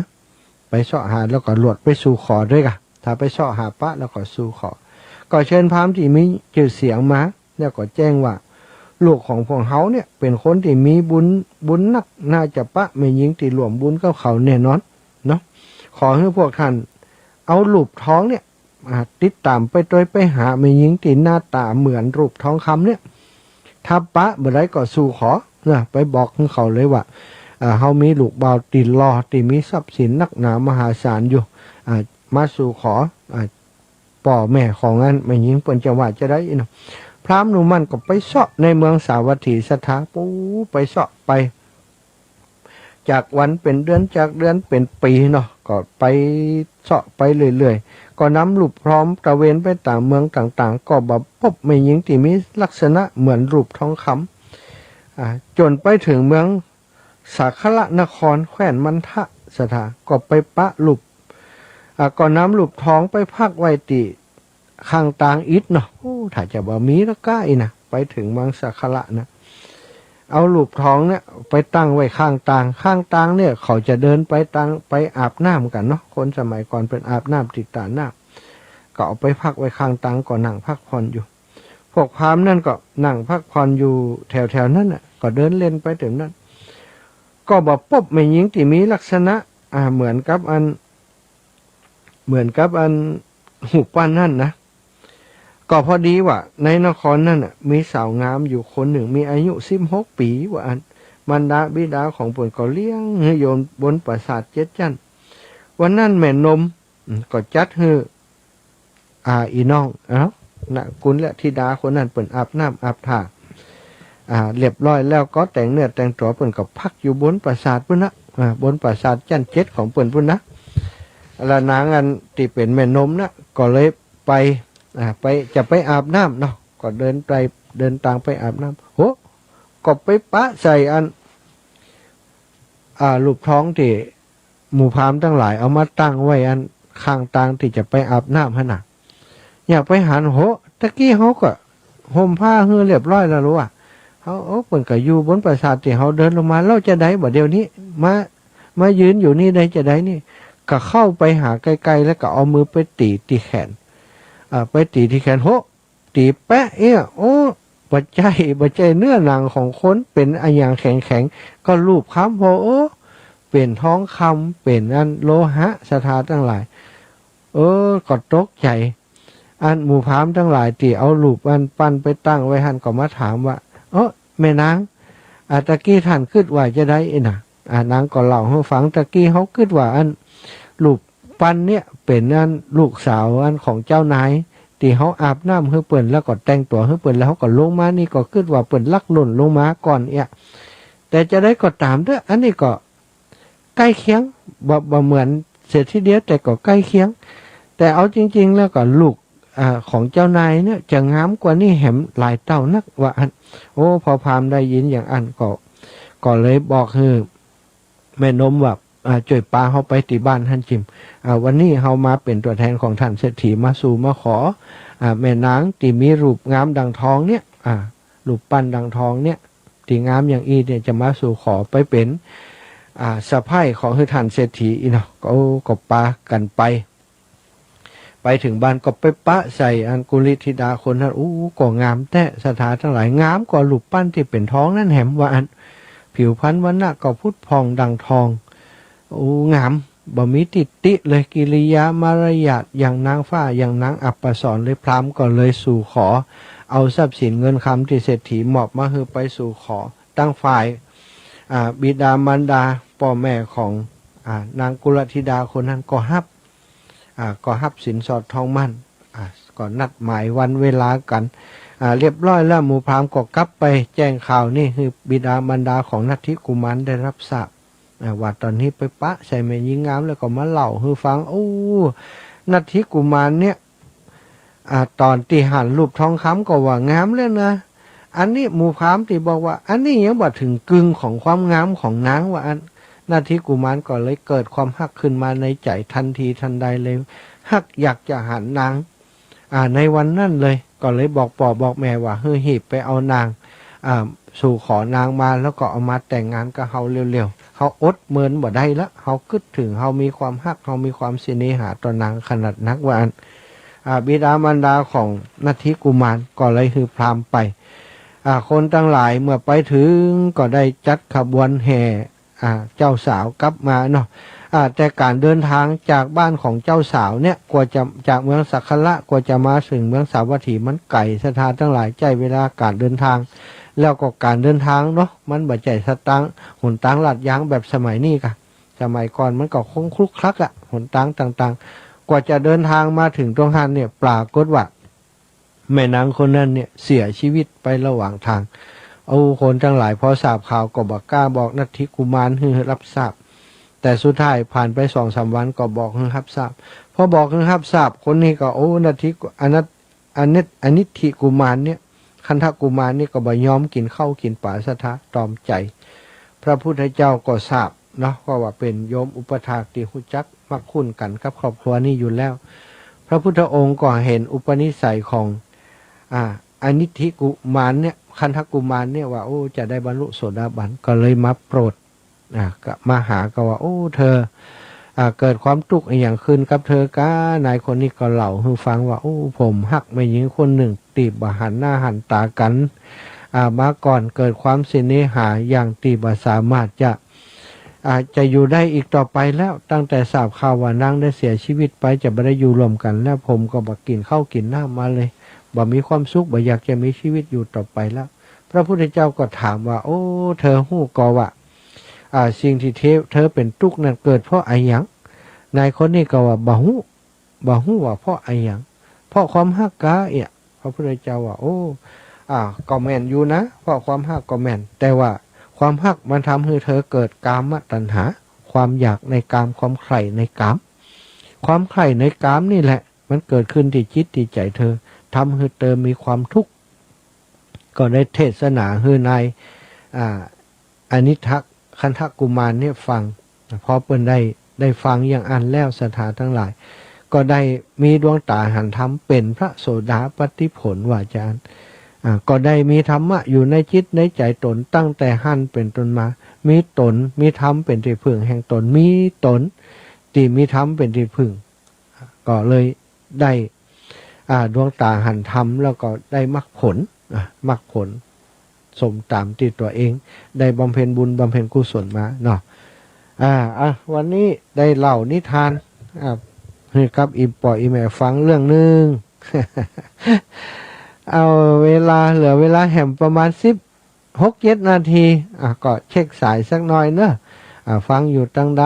ไปเซาะหาแล้วก็ลวดไปสู่ขอตวยก่ะ ถ้าไปเซาะหาปะแล้วก็สู่ขอ ก็เชิญพราหมณ์ตี้มีจื้อเสียงมา แล้วก็แจ้งว่า ลูกของพวกเฮาเนี่ยเป๋นคนตี้มีบุญ บุญนัก น่าจะปะแม่ญิงตี้ร่วมบุญกับเขาแน่นอนเนาะ ขอหื้อพวกท่านเอารูปทองเนี่ย อ่า ติดต๋ามไปตวย ไปหาแม่ญิงตี้หน้าต๋าเหมือนรูปทองคำเนี่ย ถ้าปะบ่ได้ก็สู่ขอนะ ไปบอกหื้อเขาเลยว่า อ่า เฮามีลูกบ่าวตี้หล่อ ตี้มีทรัพย์สินนักหนามหาศาลอยู่ อ่า มาสู่ขอ อ่า ป้อแม่ของอันแม่ญิงเปิ้นจะว่าจาใดเนาะ พราหมณ์หมู่มั่นก็ไปเซาะในเมืองสาวัตถี ศรัทธา ปู๊ ไปเซาะไป จากวันเป๋นเดือน จากเดือนเป๋นปี๋เนาะ ก็ไปเซาะไปเรื่อยๆ ก็นำรูปทองตระเวนไปต๋ามเมืองต่างๆ ก็บ่ปบแม่ญิงตี้มีลักษณะเหมือนรูปทองคำ อ่า จ๋นไปเถิงเมืองสาคละนคร แคว้นมันทะ ศรัทธา ก็ไปปะรูป อ่า ก็นำรูปทองไปพักไว้ตี้ ข้างตางอิฐเนาะ โอ้ ถ้าจะบ่มีละก้าอี้นะ ไปเถิงเมืองสาคละนะ เอารูปทองเนี่ยไปตั้งไว้ข้างตาง ข้างตางเนี่ยเขาจะเดินไปตาง ไปอาบน้ำกั๋นเนาะ คนสมัยก่อนเปิ้นอาบน้ำตี้ต๋าน้ำ ก็เอาไปพักไว้ข้างตาง ก็นั่งพักผ่อนอยู่ พวกพราหมณ์นั่นก็นั่งพักผ่อนอยู่แถวๆ นั้นน่ะ ก็เดินเล่นไปเถิงนั้น ก็บ่ปบแม่ญิงตี้มีลักษณะ อ่า เหมือนกับอัน เหมือนกับอันรูปปั้นนั่นนะ ก็พอดีว่าในนครนั่นน่ะ มีสาวงามอยู่คนนึ่ง มีอายุสิบหกปี๋ว่าอั้น มารดาบิดาของเปิ้นก็เลี้ยงหื้ออยู่บนปราสาทเจ็ดจั๊น วันนั้นแม่นม อืม ก็จัดหื้อ อ่า อี่น้อง เอ้า นะ กุลธิดาคนนั้นเปิ้นอาบน้ำอาบท่า อ่า เรียบร้อยแล้วก็แต่งเนื้อแต่งตั๋ว เปิ้นก็พักอยู่บนปราสาทปู้นนะ อ่า บนปราสาทจั๊นเจ็ดของเปิ้นปู้นนะ แล้วนางอันตี้เป๋นแม่นมนะ ก็เลยไป อ่า ไป จะไปอาบน้ำเนาะ ก็เดินไป เดินตางไปอาบน้ำ โห ก็ไปปะใส่อัน อ่า รูปทองตี้หมู่พราหมณ์ตังหลายเอามาตั้งไว้อันข้างตางตี้จะไปอาบน้ำหั้นน่ะ อยากไปหัน โห ตะกี้เฮาก็ห่มผ้าหื้อเรียบร้อยแล้วหรือวะ เฮา โอ้ เปิ้นก็อยู่บนปราสาทตี้เฮาเดินลงมา แล้วจาใดบ่าเดี่ยวนี้ มา มายืนอยู่นี่ได้จาใดนี่ ก็เข้าไปหาใก้ๆ แล้วก็เอามือไปตี๋ตี้แขน อ่า ไปตี๋ตี้แขน โห ตี๋แป๊ะเอี้ย โอ้ บ่ใจ้ บ่ใจ้เนื้อหนังของคน เป๋นอะหยังแข็งๆ ก็ลูบคำผ่อ โอ้ เป๋นทองคำ เป๋นอันโลหะ ศรัทธาตังหลาย เออ ก็ตกใจ๋ อันหมู่พราหมณ์ตังหลายตี้เอารูปอันปั้นไปตั้งไว้หั้นก็มาถามว่า เอ้อ แม่นาง อ่า ตะกี้ต้านกึ๊ดว่าจาใดอะน่ะ อ่า นางก็เล่าหื้อฟัง ตะกี้เฮากึ๊ดว่าอันรูปปั้นเนี่ยเป๋นอันลูกสาวอันของเจ้านาย ตี้เฮาอาบน้ำหื้อเปิ้น แล้วก็แต่งตั๋วหื้อเปิ้น แล้วเฮาก็ลงมานี่ก็กึ๊ดว่าเปิ้นลักล่นลงมาก่อนเอี้ย แต่จาใดก็ต๋ามเต๊อะ อันนี้ก็ ใก้เคียง บ่ บ่เหมือนเสียทีเดียว แต่ก็ใก้เคียง แต่เอาจริงๆ แล้วก็ลูก อ่า ของเจ้านายเนี่ยจะงามกว่านี้แหมหลายเต้านัก ว่าอั้น โอ้ พ่อพราหมณ์ได้ยินอย่างอั้นก็ ก็เลยบอกหื้อแม่นมว่า อ่า จ้วยปาเฮาไปตี้บ้านหั้นจิม อ่า วันนี้เฮามาเป๋นตั๋วแทนของต้านเศรษฐี มาสู่มาขอ อ่า แม่นางตี้มีรูปงามดังทองเนี่ย อ่า รูปปั้นดังทองเนี่ย ตี้งามอย่างอี้เนี่ย จะมาสู่ขอไปเป๋น อ่า สะใภ้ของหื้อต้านเศรษฐีอี้เนาะ ก็ ก็ปากั๋นไป ไปเถิงบ้านก็ไปปะใส่อันกุลธิดาคนนั้น อู้ ก็งามแต๊ ศรัทธาตังหลาย งามกว่ารูปปั้นตี้เป๋นทองนั้นแหม ว่าอั้น ผิวพรรณวรรณะก็ผุดผ่องดังทอง อู้ งาม บ่มีตี้ติเลย กิริยามารยาทอย่างนางฟ้า อย่างนางอัปสรเลย พราหมณ์ก็เลยสู่ขอ เอาทรัพย์สินเงินคำตี้เศรษฐีมอบมาหื้อไปสู่ขอ ตังฝ่าย อ่า บิดามารดา ป้อแม่ของ อ่า นางกุลธิดาคนนั้นก็ฮับ อ่า ก็ฮับสินสอดทองหมั้น อ่า ก็นัดหมายวันเวลากั๋น อ่า เรียบร้อยแล้ว หมู่พราหมณ์ก็กลับไปแจ้งข่าวนี้หื้อบิดามารดาของนัทธิกุมารได้ฮับทราบ อ่า ว่าต๋อนนี้ไปปะใส่แม่ญิงงามแล้วก็มาเล่าหื้อฟัง โอ้ นัทธิกุมารเนี่ย อ่า ต๋อนตี้หันรูปทองคำก็ว่างามแล้วนะ อันนี้หมู่พราหมณ์ตี้บอกว่า อันนี้ยังบ่เถิงกึ่งของความงามของนาง ว่าอั้น นัทธิกุมารก็เลยเกิดความฮักขึ้นมาในใจ๋ตันทีตันใดเลย ฮักอยากจะหันนาง อ่า ในวันนั้นเลย ก็เลยบอกป้อบอกแม่ว่า หื้อหีบไปเอานาง อ่า สู่ขอนางมา แล้วก็เอามาแต่งงานกับเฮาเร็วๆ เฮาอดเมินบ่ได้ละ เฮากึ๊ดเถิง เฮามีความฮัก เฮามีความเสน่หาต่อนางขนาดนัก ว่าอั้น อ่า บิดามารดาของนัทธิกุมารก็เลยหื้อพราหมณ์ไป อ่า คนตังหลายเมื่อไปเถิงก็ได้จัดขบวนแห่ อ่า เจ้าสาวกลับมาเนาะ อ่า แต่ก๋านเดินทางจากบ้านของเจ้าสาวเนี่ย กว่าจะ จากเมืองสัคคละ กว่าจะมาเถิงเมืองสาวัตถีมันไก๋ ศรัทธาตังหลาย ใจ๊เวลาก๋านเดินทาง แล้วก็ก๋านเดินทางเนาะ มันบ่ใจ้ตาง หนตางลาดยางแบบสมัยนี้กา สมัยก่อนมันก็คงคลุกคลักอะ หนตางต่างๆ กว่าจะเดินทางมาเถิงตรงหั้นเนี่ย ปรากฏว่า แม่นางคนนั้นเนี่ยเสียชีวิตไประหว่างทาง โอ้ คนตังหลายพอทราบข่าวก็บ่กล้าบอกนัทธิกุมารหื้อฮับทราบ แต่สุดท้ายผ่านไปสองสามวันก็บอกหื้อฮับทราบ พอบอกหื้อฮับทราบ คนนี้ก็ โอ้ นัทธิกุ อนัต อนิต อนิทธิกุมารเนี่ย คันธกุมารนี่ก็บ่ยอมกิ๋นข้าวกิ๋นป๋า ศรัทธาตอมใจ๋ พระพุทธเจ้าก็ทราบเนาะ ก็ว่าเป๋นโยมอุปัฏฐากตี้ฮู้จักมักคุ้นกั๋นกับครอบครัวนี้อยู่แล้ว พระพุทธองค์ก็หันอุปนิสัยของ อ่า อนิทธิกุมารเนี่ย คันธกุมารเนี่ยว่า โอ้ จะได้บรรลุโสดาบัน ก็เลยมาโปรด อ่า ก็มาหาก็ว่า โอ้ เธอ อ่า เกิดความตุ๊กข์อะหยังขึ้นกับเธอกา นายคนนี้ก็เล่าหื้อฟังว่า โอ้ ผมฮักแม่ญิงคนนึ่งตี้บ่หันหน้าหันต๋ากั๋น อ่า มาก่อน เกิดความเสน่หาอย่างตี้บ่สามารถจะ อ่า จะอยู่ได้อีกต่อไปแล้ว ตั้งแต่ทราบข่าวว่านางได้เสียชีวิตไป จะบ่ได้อยู่ร่วมกั๋นแล้ว ผมก็บ่กิ๋นข้าวกิ๋นน้ำมาเลย บ่มีความสุข บ่อยากจะมีชีวิตอยู่ต่อไปแล้ว พระพุทธเจ้าก็ถามว่า โอ้ เธอฮู้ก่อว่า อ่า สิ่งตี้เธอ เธอเป๋นตุ๊กข์นั้นเกิดเพราะอะหยัง นายคนนี้ก็ว่า บ่ฮู้ บ่ฮู้ว่าเพราะอะหยัง เพราะความฮักกาเอียะ พระพุทธเจ้าว่า โอ้ อ่า ก็แม่นอยู่นะ เพราะความฮักก็แม่น แต่ว่าความฮักมันทำหื้อเธอเกิดกามตัณหา ความอยากในกาม ความใคร่ในกาม ความใคร่ในกามนี่แหละ มันเกิดขึ้นตี้จิตตี้ใจ๋เธอ ทำหื้อเธอมีความตุ๊กข์ ก็ได้เทศนาหื้อนาย อ่า อนิทะ คันธกุมารเนี่ยฟัง พอเปิ้นได้ ได้ฟังอย่างอั้นแล้ว ศรัทธาตังหลาย ก็ได้มีดวงต๋าหันธรรม เป๋นพระโสดาปัตติผล ว่าจาอั้น อ่า ก็ได้มีธรรมะอยู่ในจิตในใจ๋ตน ตั้งแต่หั้นเป๋นต้นมา มีต๋น มีธรรมเป๋นตี้เผิ่งแห่งต๋น มีต๋น ตี้มีธรรมเป๋นตี้ผึ้ง ก็เลยได้ อ่า ดวงต๋าหันธรรม แล้วก็ได้มรรคผล อ่ะ มรรคผล สมต๋ามตี้ตั๋วเองได้บำเพ็ญบุญบำเพ็ญกุศลมาเนาะ อ่า อ่ะ วันนี้ได้เล่านิทาน อ่า หื้อกับอี่ป้ออี่แม่ฟังเรื่องนึ่ง เอาเวลา เหลือเวลาแหมประมาณสิบหกเจ็ดนาที อ่ะ ก็เช็คสายสักหน่อยเนาะ อ่ะ ฟังอยู่ตังใด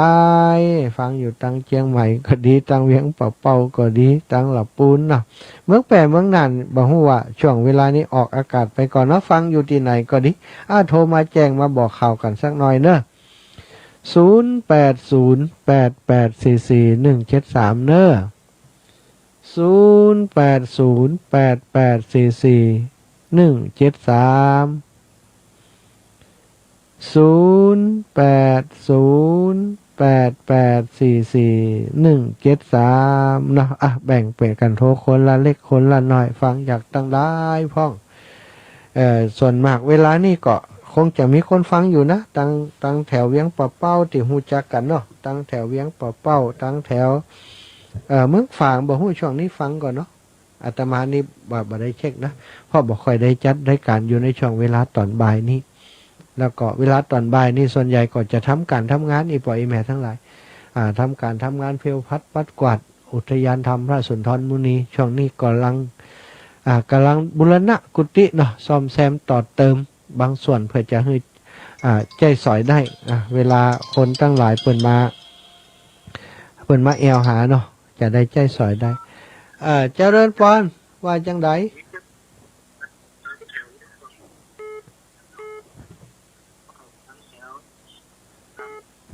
ฟังอยู่ตังเจียงใหม่ก็ดี ตังเวียงป่าเป้าก็ดี ตังละปูนเนาะ เมืองแป้เมืองน่าน บ่ฮู้ว่าช่วงเวลานี้ออกอากาศไปก่อนเนาะ ฟังอยู่ตี้ไหนก็ดี อ่ะ โทรมาแจ้งมาบอกข่าวกั๋นสักหน่อยเนาะ ศูนย์แปดศูนย์แปดแปดสี่สี่หนึ่งเจ็ดสาม เนาะ ศูนย์แปดศูนย์แปดแปดสี่สี่หนึ่งเจ็ดสาม ศูนย์แปดศูนย์แปดแปดสี่สี่หนึ่งเจ็ดสาม เนาะ อ่ะ แบ่งเป๋นกั๋นโทรคนละเล็กคนละน้อย ฟังจากตังใดพ่อง เอ่อ ส่วนมากเวลานี้ก็คงจะมีคนฟังอยู่นะ ตัง ตังแถวเวียงป่าเป้าตี้ฮู้จักกั๋นเนาะ ตังแถวเวียงป่าเป้า ตังแถว เอ่อ เมืองฝาง บ่ฮู้ช่วงนี้ฟังก่อเนาะ อาตมานี่บ่ บ่ได้เช็คนะ เพราะบ่ค่อยได้จัดรายก๋านอยู่ในช่วงเวลาต๋อนบ่ายนี้ แล้วก็เวลาต๋อนบ่ายนี้ส่วนใหญ่ก็จะทำก๋านทำงาน อี่ป้ออี่แม่ตังหลาย อ่า ทำก๋านทำงานเพลผัดปัดกวาด อุทยานธรรมพระสุนทรมุนี ช่วงนี้ก่ำลัง อ่า ก่ำลังบูรณะกุฏิเนาะ ซ่อมแซมต่อเติมบางส่วนเปื้อจะหื้อ อ่า ใจ๊สอยได้ อ่า เวลาคนตังหลายเปิ้นมา เปิ้นมาแอ่วหาเนาะ จะได้ใจ๊สอยได้ อ่า เจริญปอน ว่าจังใด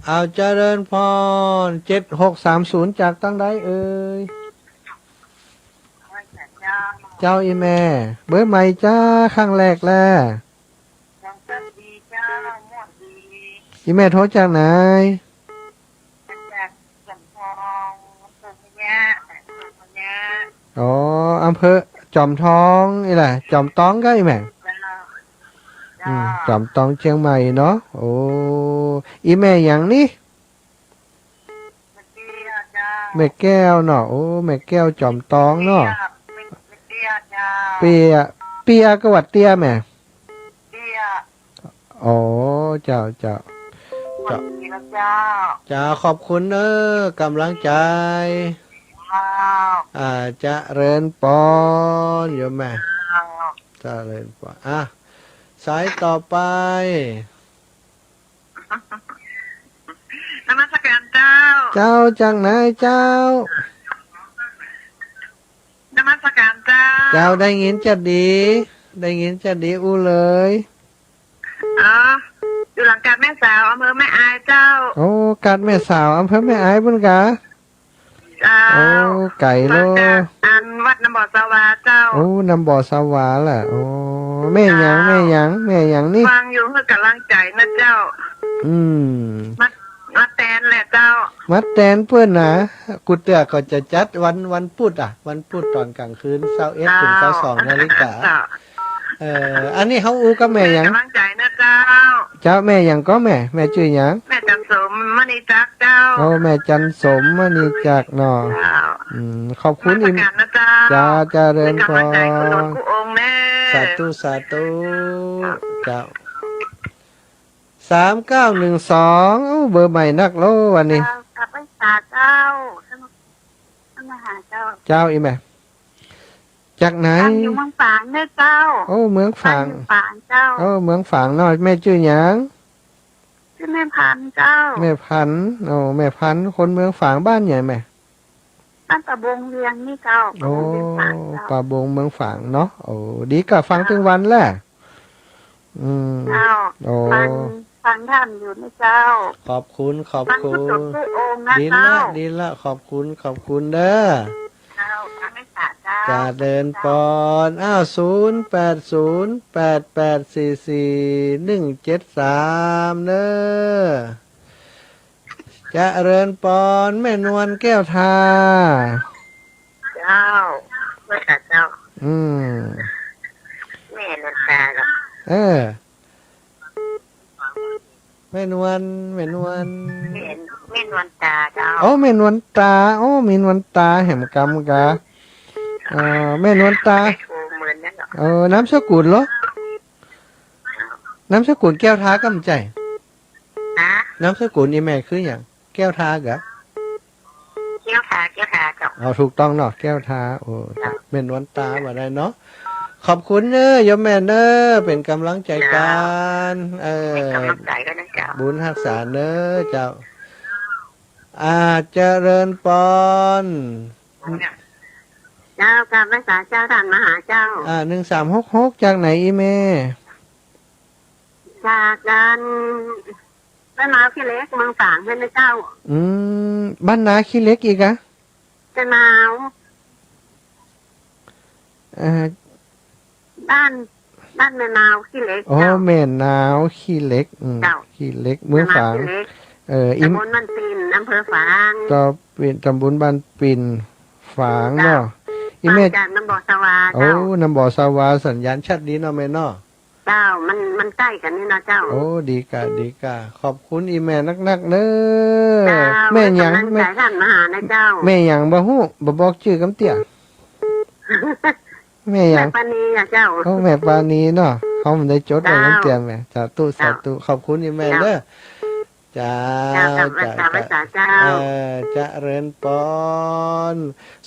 อ้าว เจริญปอน เจ็ดหกสามศูนย์ จากตังใดเอ่ย เจ้า อี่แม่ เบอร์ใหม่จ้า ครั้งแรกแล อี่แม่โทรจากไหน จากจอมทอง อำเภอพะเยา อ๋อ อำเภอจอมทอง อี้แหละ จอมตองก็อี้แม่ เจ้า อืม เจ้า จอมตองเจียงใหม่เนาะ โอ้ อี่แม่หยังนี่ แม่เตี้ยเจ้า แม่แก้วเนาะ โอ้ แม่แก้วจอมตองเนาะ เตี้ย แม่ แม่เตี้ยเจ้า เปีย เปียก็ว่าเตี้ยแม่ เตี้ย อ๋อ เจ้า เจ้า สวัสดีนะเจ้า เจ้า ขอบคุณเน้อ ก๋ำลังใจ๋ เจ้า อ่า เจริญปอน โยมแม่ เจ้า เจริญปอน อ่ะ สายต่อไป นมัสการเจ้า เจ้า จากไหนเจ้า นมัสการเจ้า เจ้า ได้ยินจะดี ได้ยินจะดีอู้เลย อ๋อ อยู่หลังกาดแม่สาว อำเภอแม่อายเจ้า โอ้ กาดแม่สาว อำเภอแม่อายปุ้นกา เจ้า โอ้ ไก๋โล มาจากอันวัดน้ำบ่อสวาเจ้า โอ้ น้ำบ่อสวาแหละ โอ้ แม่หยัง เจ้า แม่หยัง แม่หยังนี่ ฟังอยู่หื้อก๋ำลังใจ๋นะเจ้า อืม มา มาแตนแหละเจ้า มาแตนเปิ้นนะ กูเตื้อก็จะจัดวัน วันพุธอะ วันพุธต๋อนก๋างคืน ซาวเอ็ด เจ้า เถิง ซาวสองนาฬิกา เจ้า เอ่อ อันนี้เฮาอู้กับแม่หยัง ก๋ำลังใจ๋นะเจ้า เจ้า แม่หยังก็แม่ แม่จื้อหยัง แม่จันสม มณีจักรเจ้า โอ้ แม่จันสม มณีจักรเนาะ เจ้า อืม ขอบคุณ นมัสการนะเจ้า เจ้า เจริญปอน ก๋ำลังใจ๋คุณหลวงกู้องค์แน่ สาธุ สาธุ เจ้า สามเก้าหนึ่งสอง โอ้ เบอร์ใหม่นักโลวันนี้ เจ้า กราบไหว้สาเจ้า ท่านมหาเจ้า เจ้า อี่แม่ จากไหน ตั้งอยู่เมืองฝางเน้อเจ้า โอ้ เมืองฝาง ตั้งอยู่ฝางเจ้า โอ้ เมืองฝางเนาะ แม่จื้อหยัง จื้อแม่พันธุ์เจ้า แม่พันธุ์ โอ้ แม่พันธุ์ คนเมืองฝาง บ้านใหญ่แม่ บ้านป่าบงเวียงนี่เจ้า โอ้ เมืองฝางเจ้า ป่าบงเมืองฝางเนาะ โอ้ ดีกาฟังตึงวันแหละ อืม เจ้า โอ้ ฟัง ฟังธรรมอยู่นะเจ้า ขอบคุณ ขอบคุณ ฟังทุกองค์นะ ดีละ เจ้า ดีละ ขอบคุณ ขอบคุณเด้อ เจ้า พระเมตตาเจ้า เจริญปอน อ้าว ศูนย์แปดศูนย์แปดแปดสี่สี่หนึ่งเจ็ดสาม เด้อ เจริญปอน แม่นวลแก้วทา เจ้า พระเมตตาเจ้า อืม แม่นวลทาเจ้า เออ แม่นวล แม่นวล แม่น แม่นวลตาเจ้า อ๋อ แม่นวลตา อ๋อ แม่นวลตา แหมกำกา เอ่อ แม่นวลตา ไม่ถูกเหมือนกันหรอก เออ นามสกุลเหรอ นามสกุลแก้วทากำใจ๋ ฮะ นามสกุลอี่แม่คือหยัง แก้วทากะ แก้วทา แก้วทาเจ้า เอา ถูกต้องเนาะ แก้วทา โอ้ เจ้า แม่นวลตาว่าได้เนาะ ขอบคุณเน้อ โยมแม่เน้อ เป๋นก๋ำลังใจ๋กั๋น เจ้า เออ เป๋นก๋ำลังใจ๋กั๋นนะเจ้า บุญฮักษาเน้อเจ้า อ่า เจริญปอน เจ้า กราบไหว้สาเจ้า ต้านมหาเจ้า อ่า หนึ่งสามหกหก จากไหนอี่แม่ จากบ้าน บ้านนาขี้เหล็ก เมืองฝางเพื่อนนะเจ้า อืม บ้านนาขี้เหล็กอีกอะ แม่นาว เอ่อ บ้าน บ้านแม่นาวขี้เหล็ก อ๋อ เจ้า แม่นาวขี้เหล็ก อืม เจ้า ขี้เหล็ก เมืองฝาง แม่นาวขี้เหล็ก เอ่อ อิม ตำบลบ้านปิ่น อำเภอฝาง ก็เป๋นตำบลบ้านปิ่น ฝางเนาะ เจ้า อี่แม่ ห่างจากน้ำบ่อสวา โอ้ เจ้า น้ำบ่อสวา สัญญาณชัดดีเนาะแม่เนาะ เจ้า มัน มันใก้กั๋นนี่เนาะเจ้า โอ้ ดีก่า ดีก่า ขอบคุณอี่แม่นักๆ เน้อ เจ้า แม่หยัง เป๋นก๋ำลังใจ๋ แม่ ต้านมหานะเจ้า แม่หยังบ่ฮู้ บ่บอกจื้อกำเตี้ย แม่หยัง แม่ปานีอะเจ้า โอ้ แม่ปานีเนาะ เฮาบ่ได้จดไว้กำเตี้ยแม่ เจ้า สาธุ เจ้า สาธุ ขอบคุณอี่แม่เน้อ เจ้า เจ้า เจ้า เจ้า เจ้า เจ้า เอ่อ เจริญปอน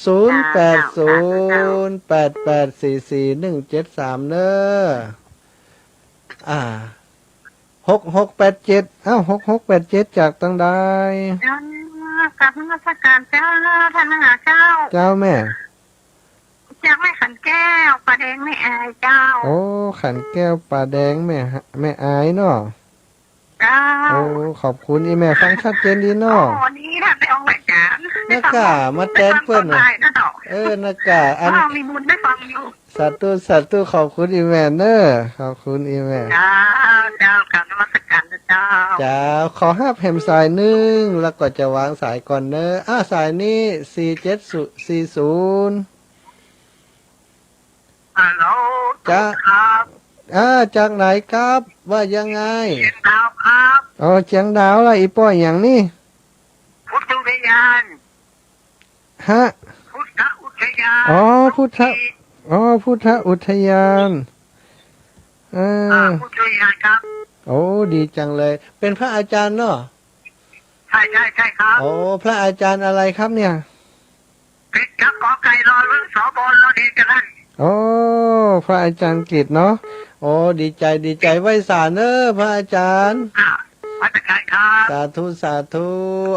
เจ้า ศูนย์แปดศูนย์ แปดแปดสี่สี่ หนึ่งเจ็ดสาม เน้อ อ่า หกหกแปดเจ็ด อ้าว หกหกแปดเจ็ด จากตางใด เจ้า กราบนมัสก๋านเจ้า ต้านมหาเจ้า เจ้าแม่ จากแม่ขันแก้ว ป่าแดงแม่อายเจ้า โอ้ ขันแก้ว ป่าแดง แม่ แม่อายเนาะ เจ้า โอ้ ขอบคุณอี่แม่ ฟังชัดเจนดีเนาะ โอ้ ดีนะ ได้ออกรายก๋าน นักก้า มาแตนเปิ้นน่ะ ได้ฟังตอนบ่ายนะเจ้า เออ นักก้า อัน อ้าว มีบุญได้ฟังอยู่ สาธุ สาธุ ขอบคุณอี่แม่เน้อ ขอบคุณอี่แม่ เจ้า เจ้า กราบนมัสก๋านนะเจ้า เจ้า ขอฮับแหมสายนึ่ง แล้วก็จะวางสายก่อนเน้อ อ่า สายนี้ สี่เจ็ดสี่ศูนย์ ฮัลโหล จ๊ะ ครับ อ่า จากไหนครับ ว่ายังไง เชียงดาวครับ อ๋อ เชียงดาวละ อี่ป้อหยังนี่ พุทธุทยาน ฮะ พุทธุทยาน อ๋อ พุทธะ อ๋อ พุทธุทยาน เออ อ่า พุทธุทยานครับ โอ้ ดีจังเลย เป๋นพระอาจ๋ารย์เนาะ ใช่ ใช่ ใช่ครับ โอ้ พระอาจ๋ารย์อะไรครับเนี่ย กฤษครับ ก.ไก่ ร.ฤๅ ส.บ ร.เอก กันนั่น โอ้ พระอาจ๋ารย์กฤษเนาะ โอ้ ดีใจ๋ ดีใจ๋ ไหว้สาเน้อ พระอาจ๋ารย์ อ่า ไหว้สาครับ สาธุ สาธุ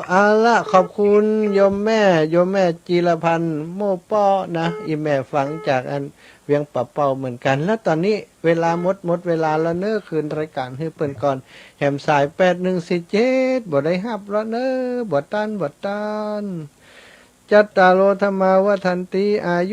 เอาละ ขอบคุณโยมแม่ โยมแม่จีรพันธ์ โม่เป้อนะ อี่แม่ฟังจากอันเวียงป่าเป้าเหมือนกั๋น แล้วต๋อนนี้เวลาหมด หมดเวลาแล้วเน้อ คืนรายก๋านหื้อเปิ้นก่อน แหมสาย แปดหนึ่งสี่เจ็ด บ่ได้ฮับแล้วเน้อ บ่ตัน บ่ตัน จัตตาโร ธัมมา วัฑฒันติ อายุ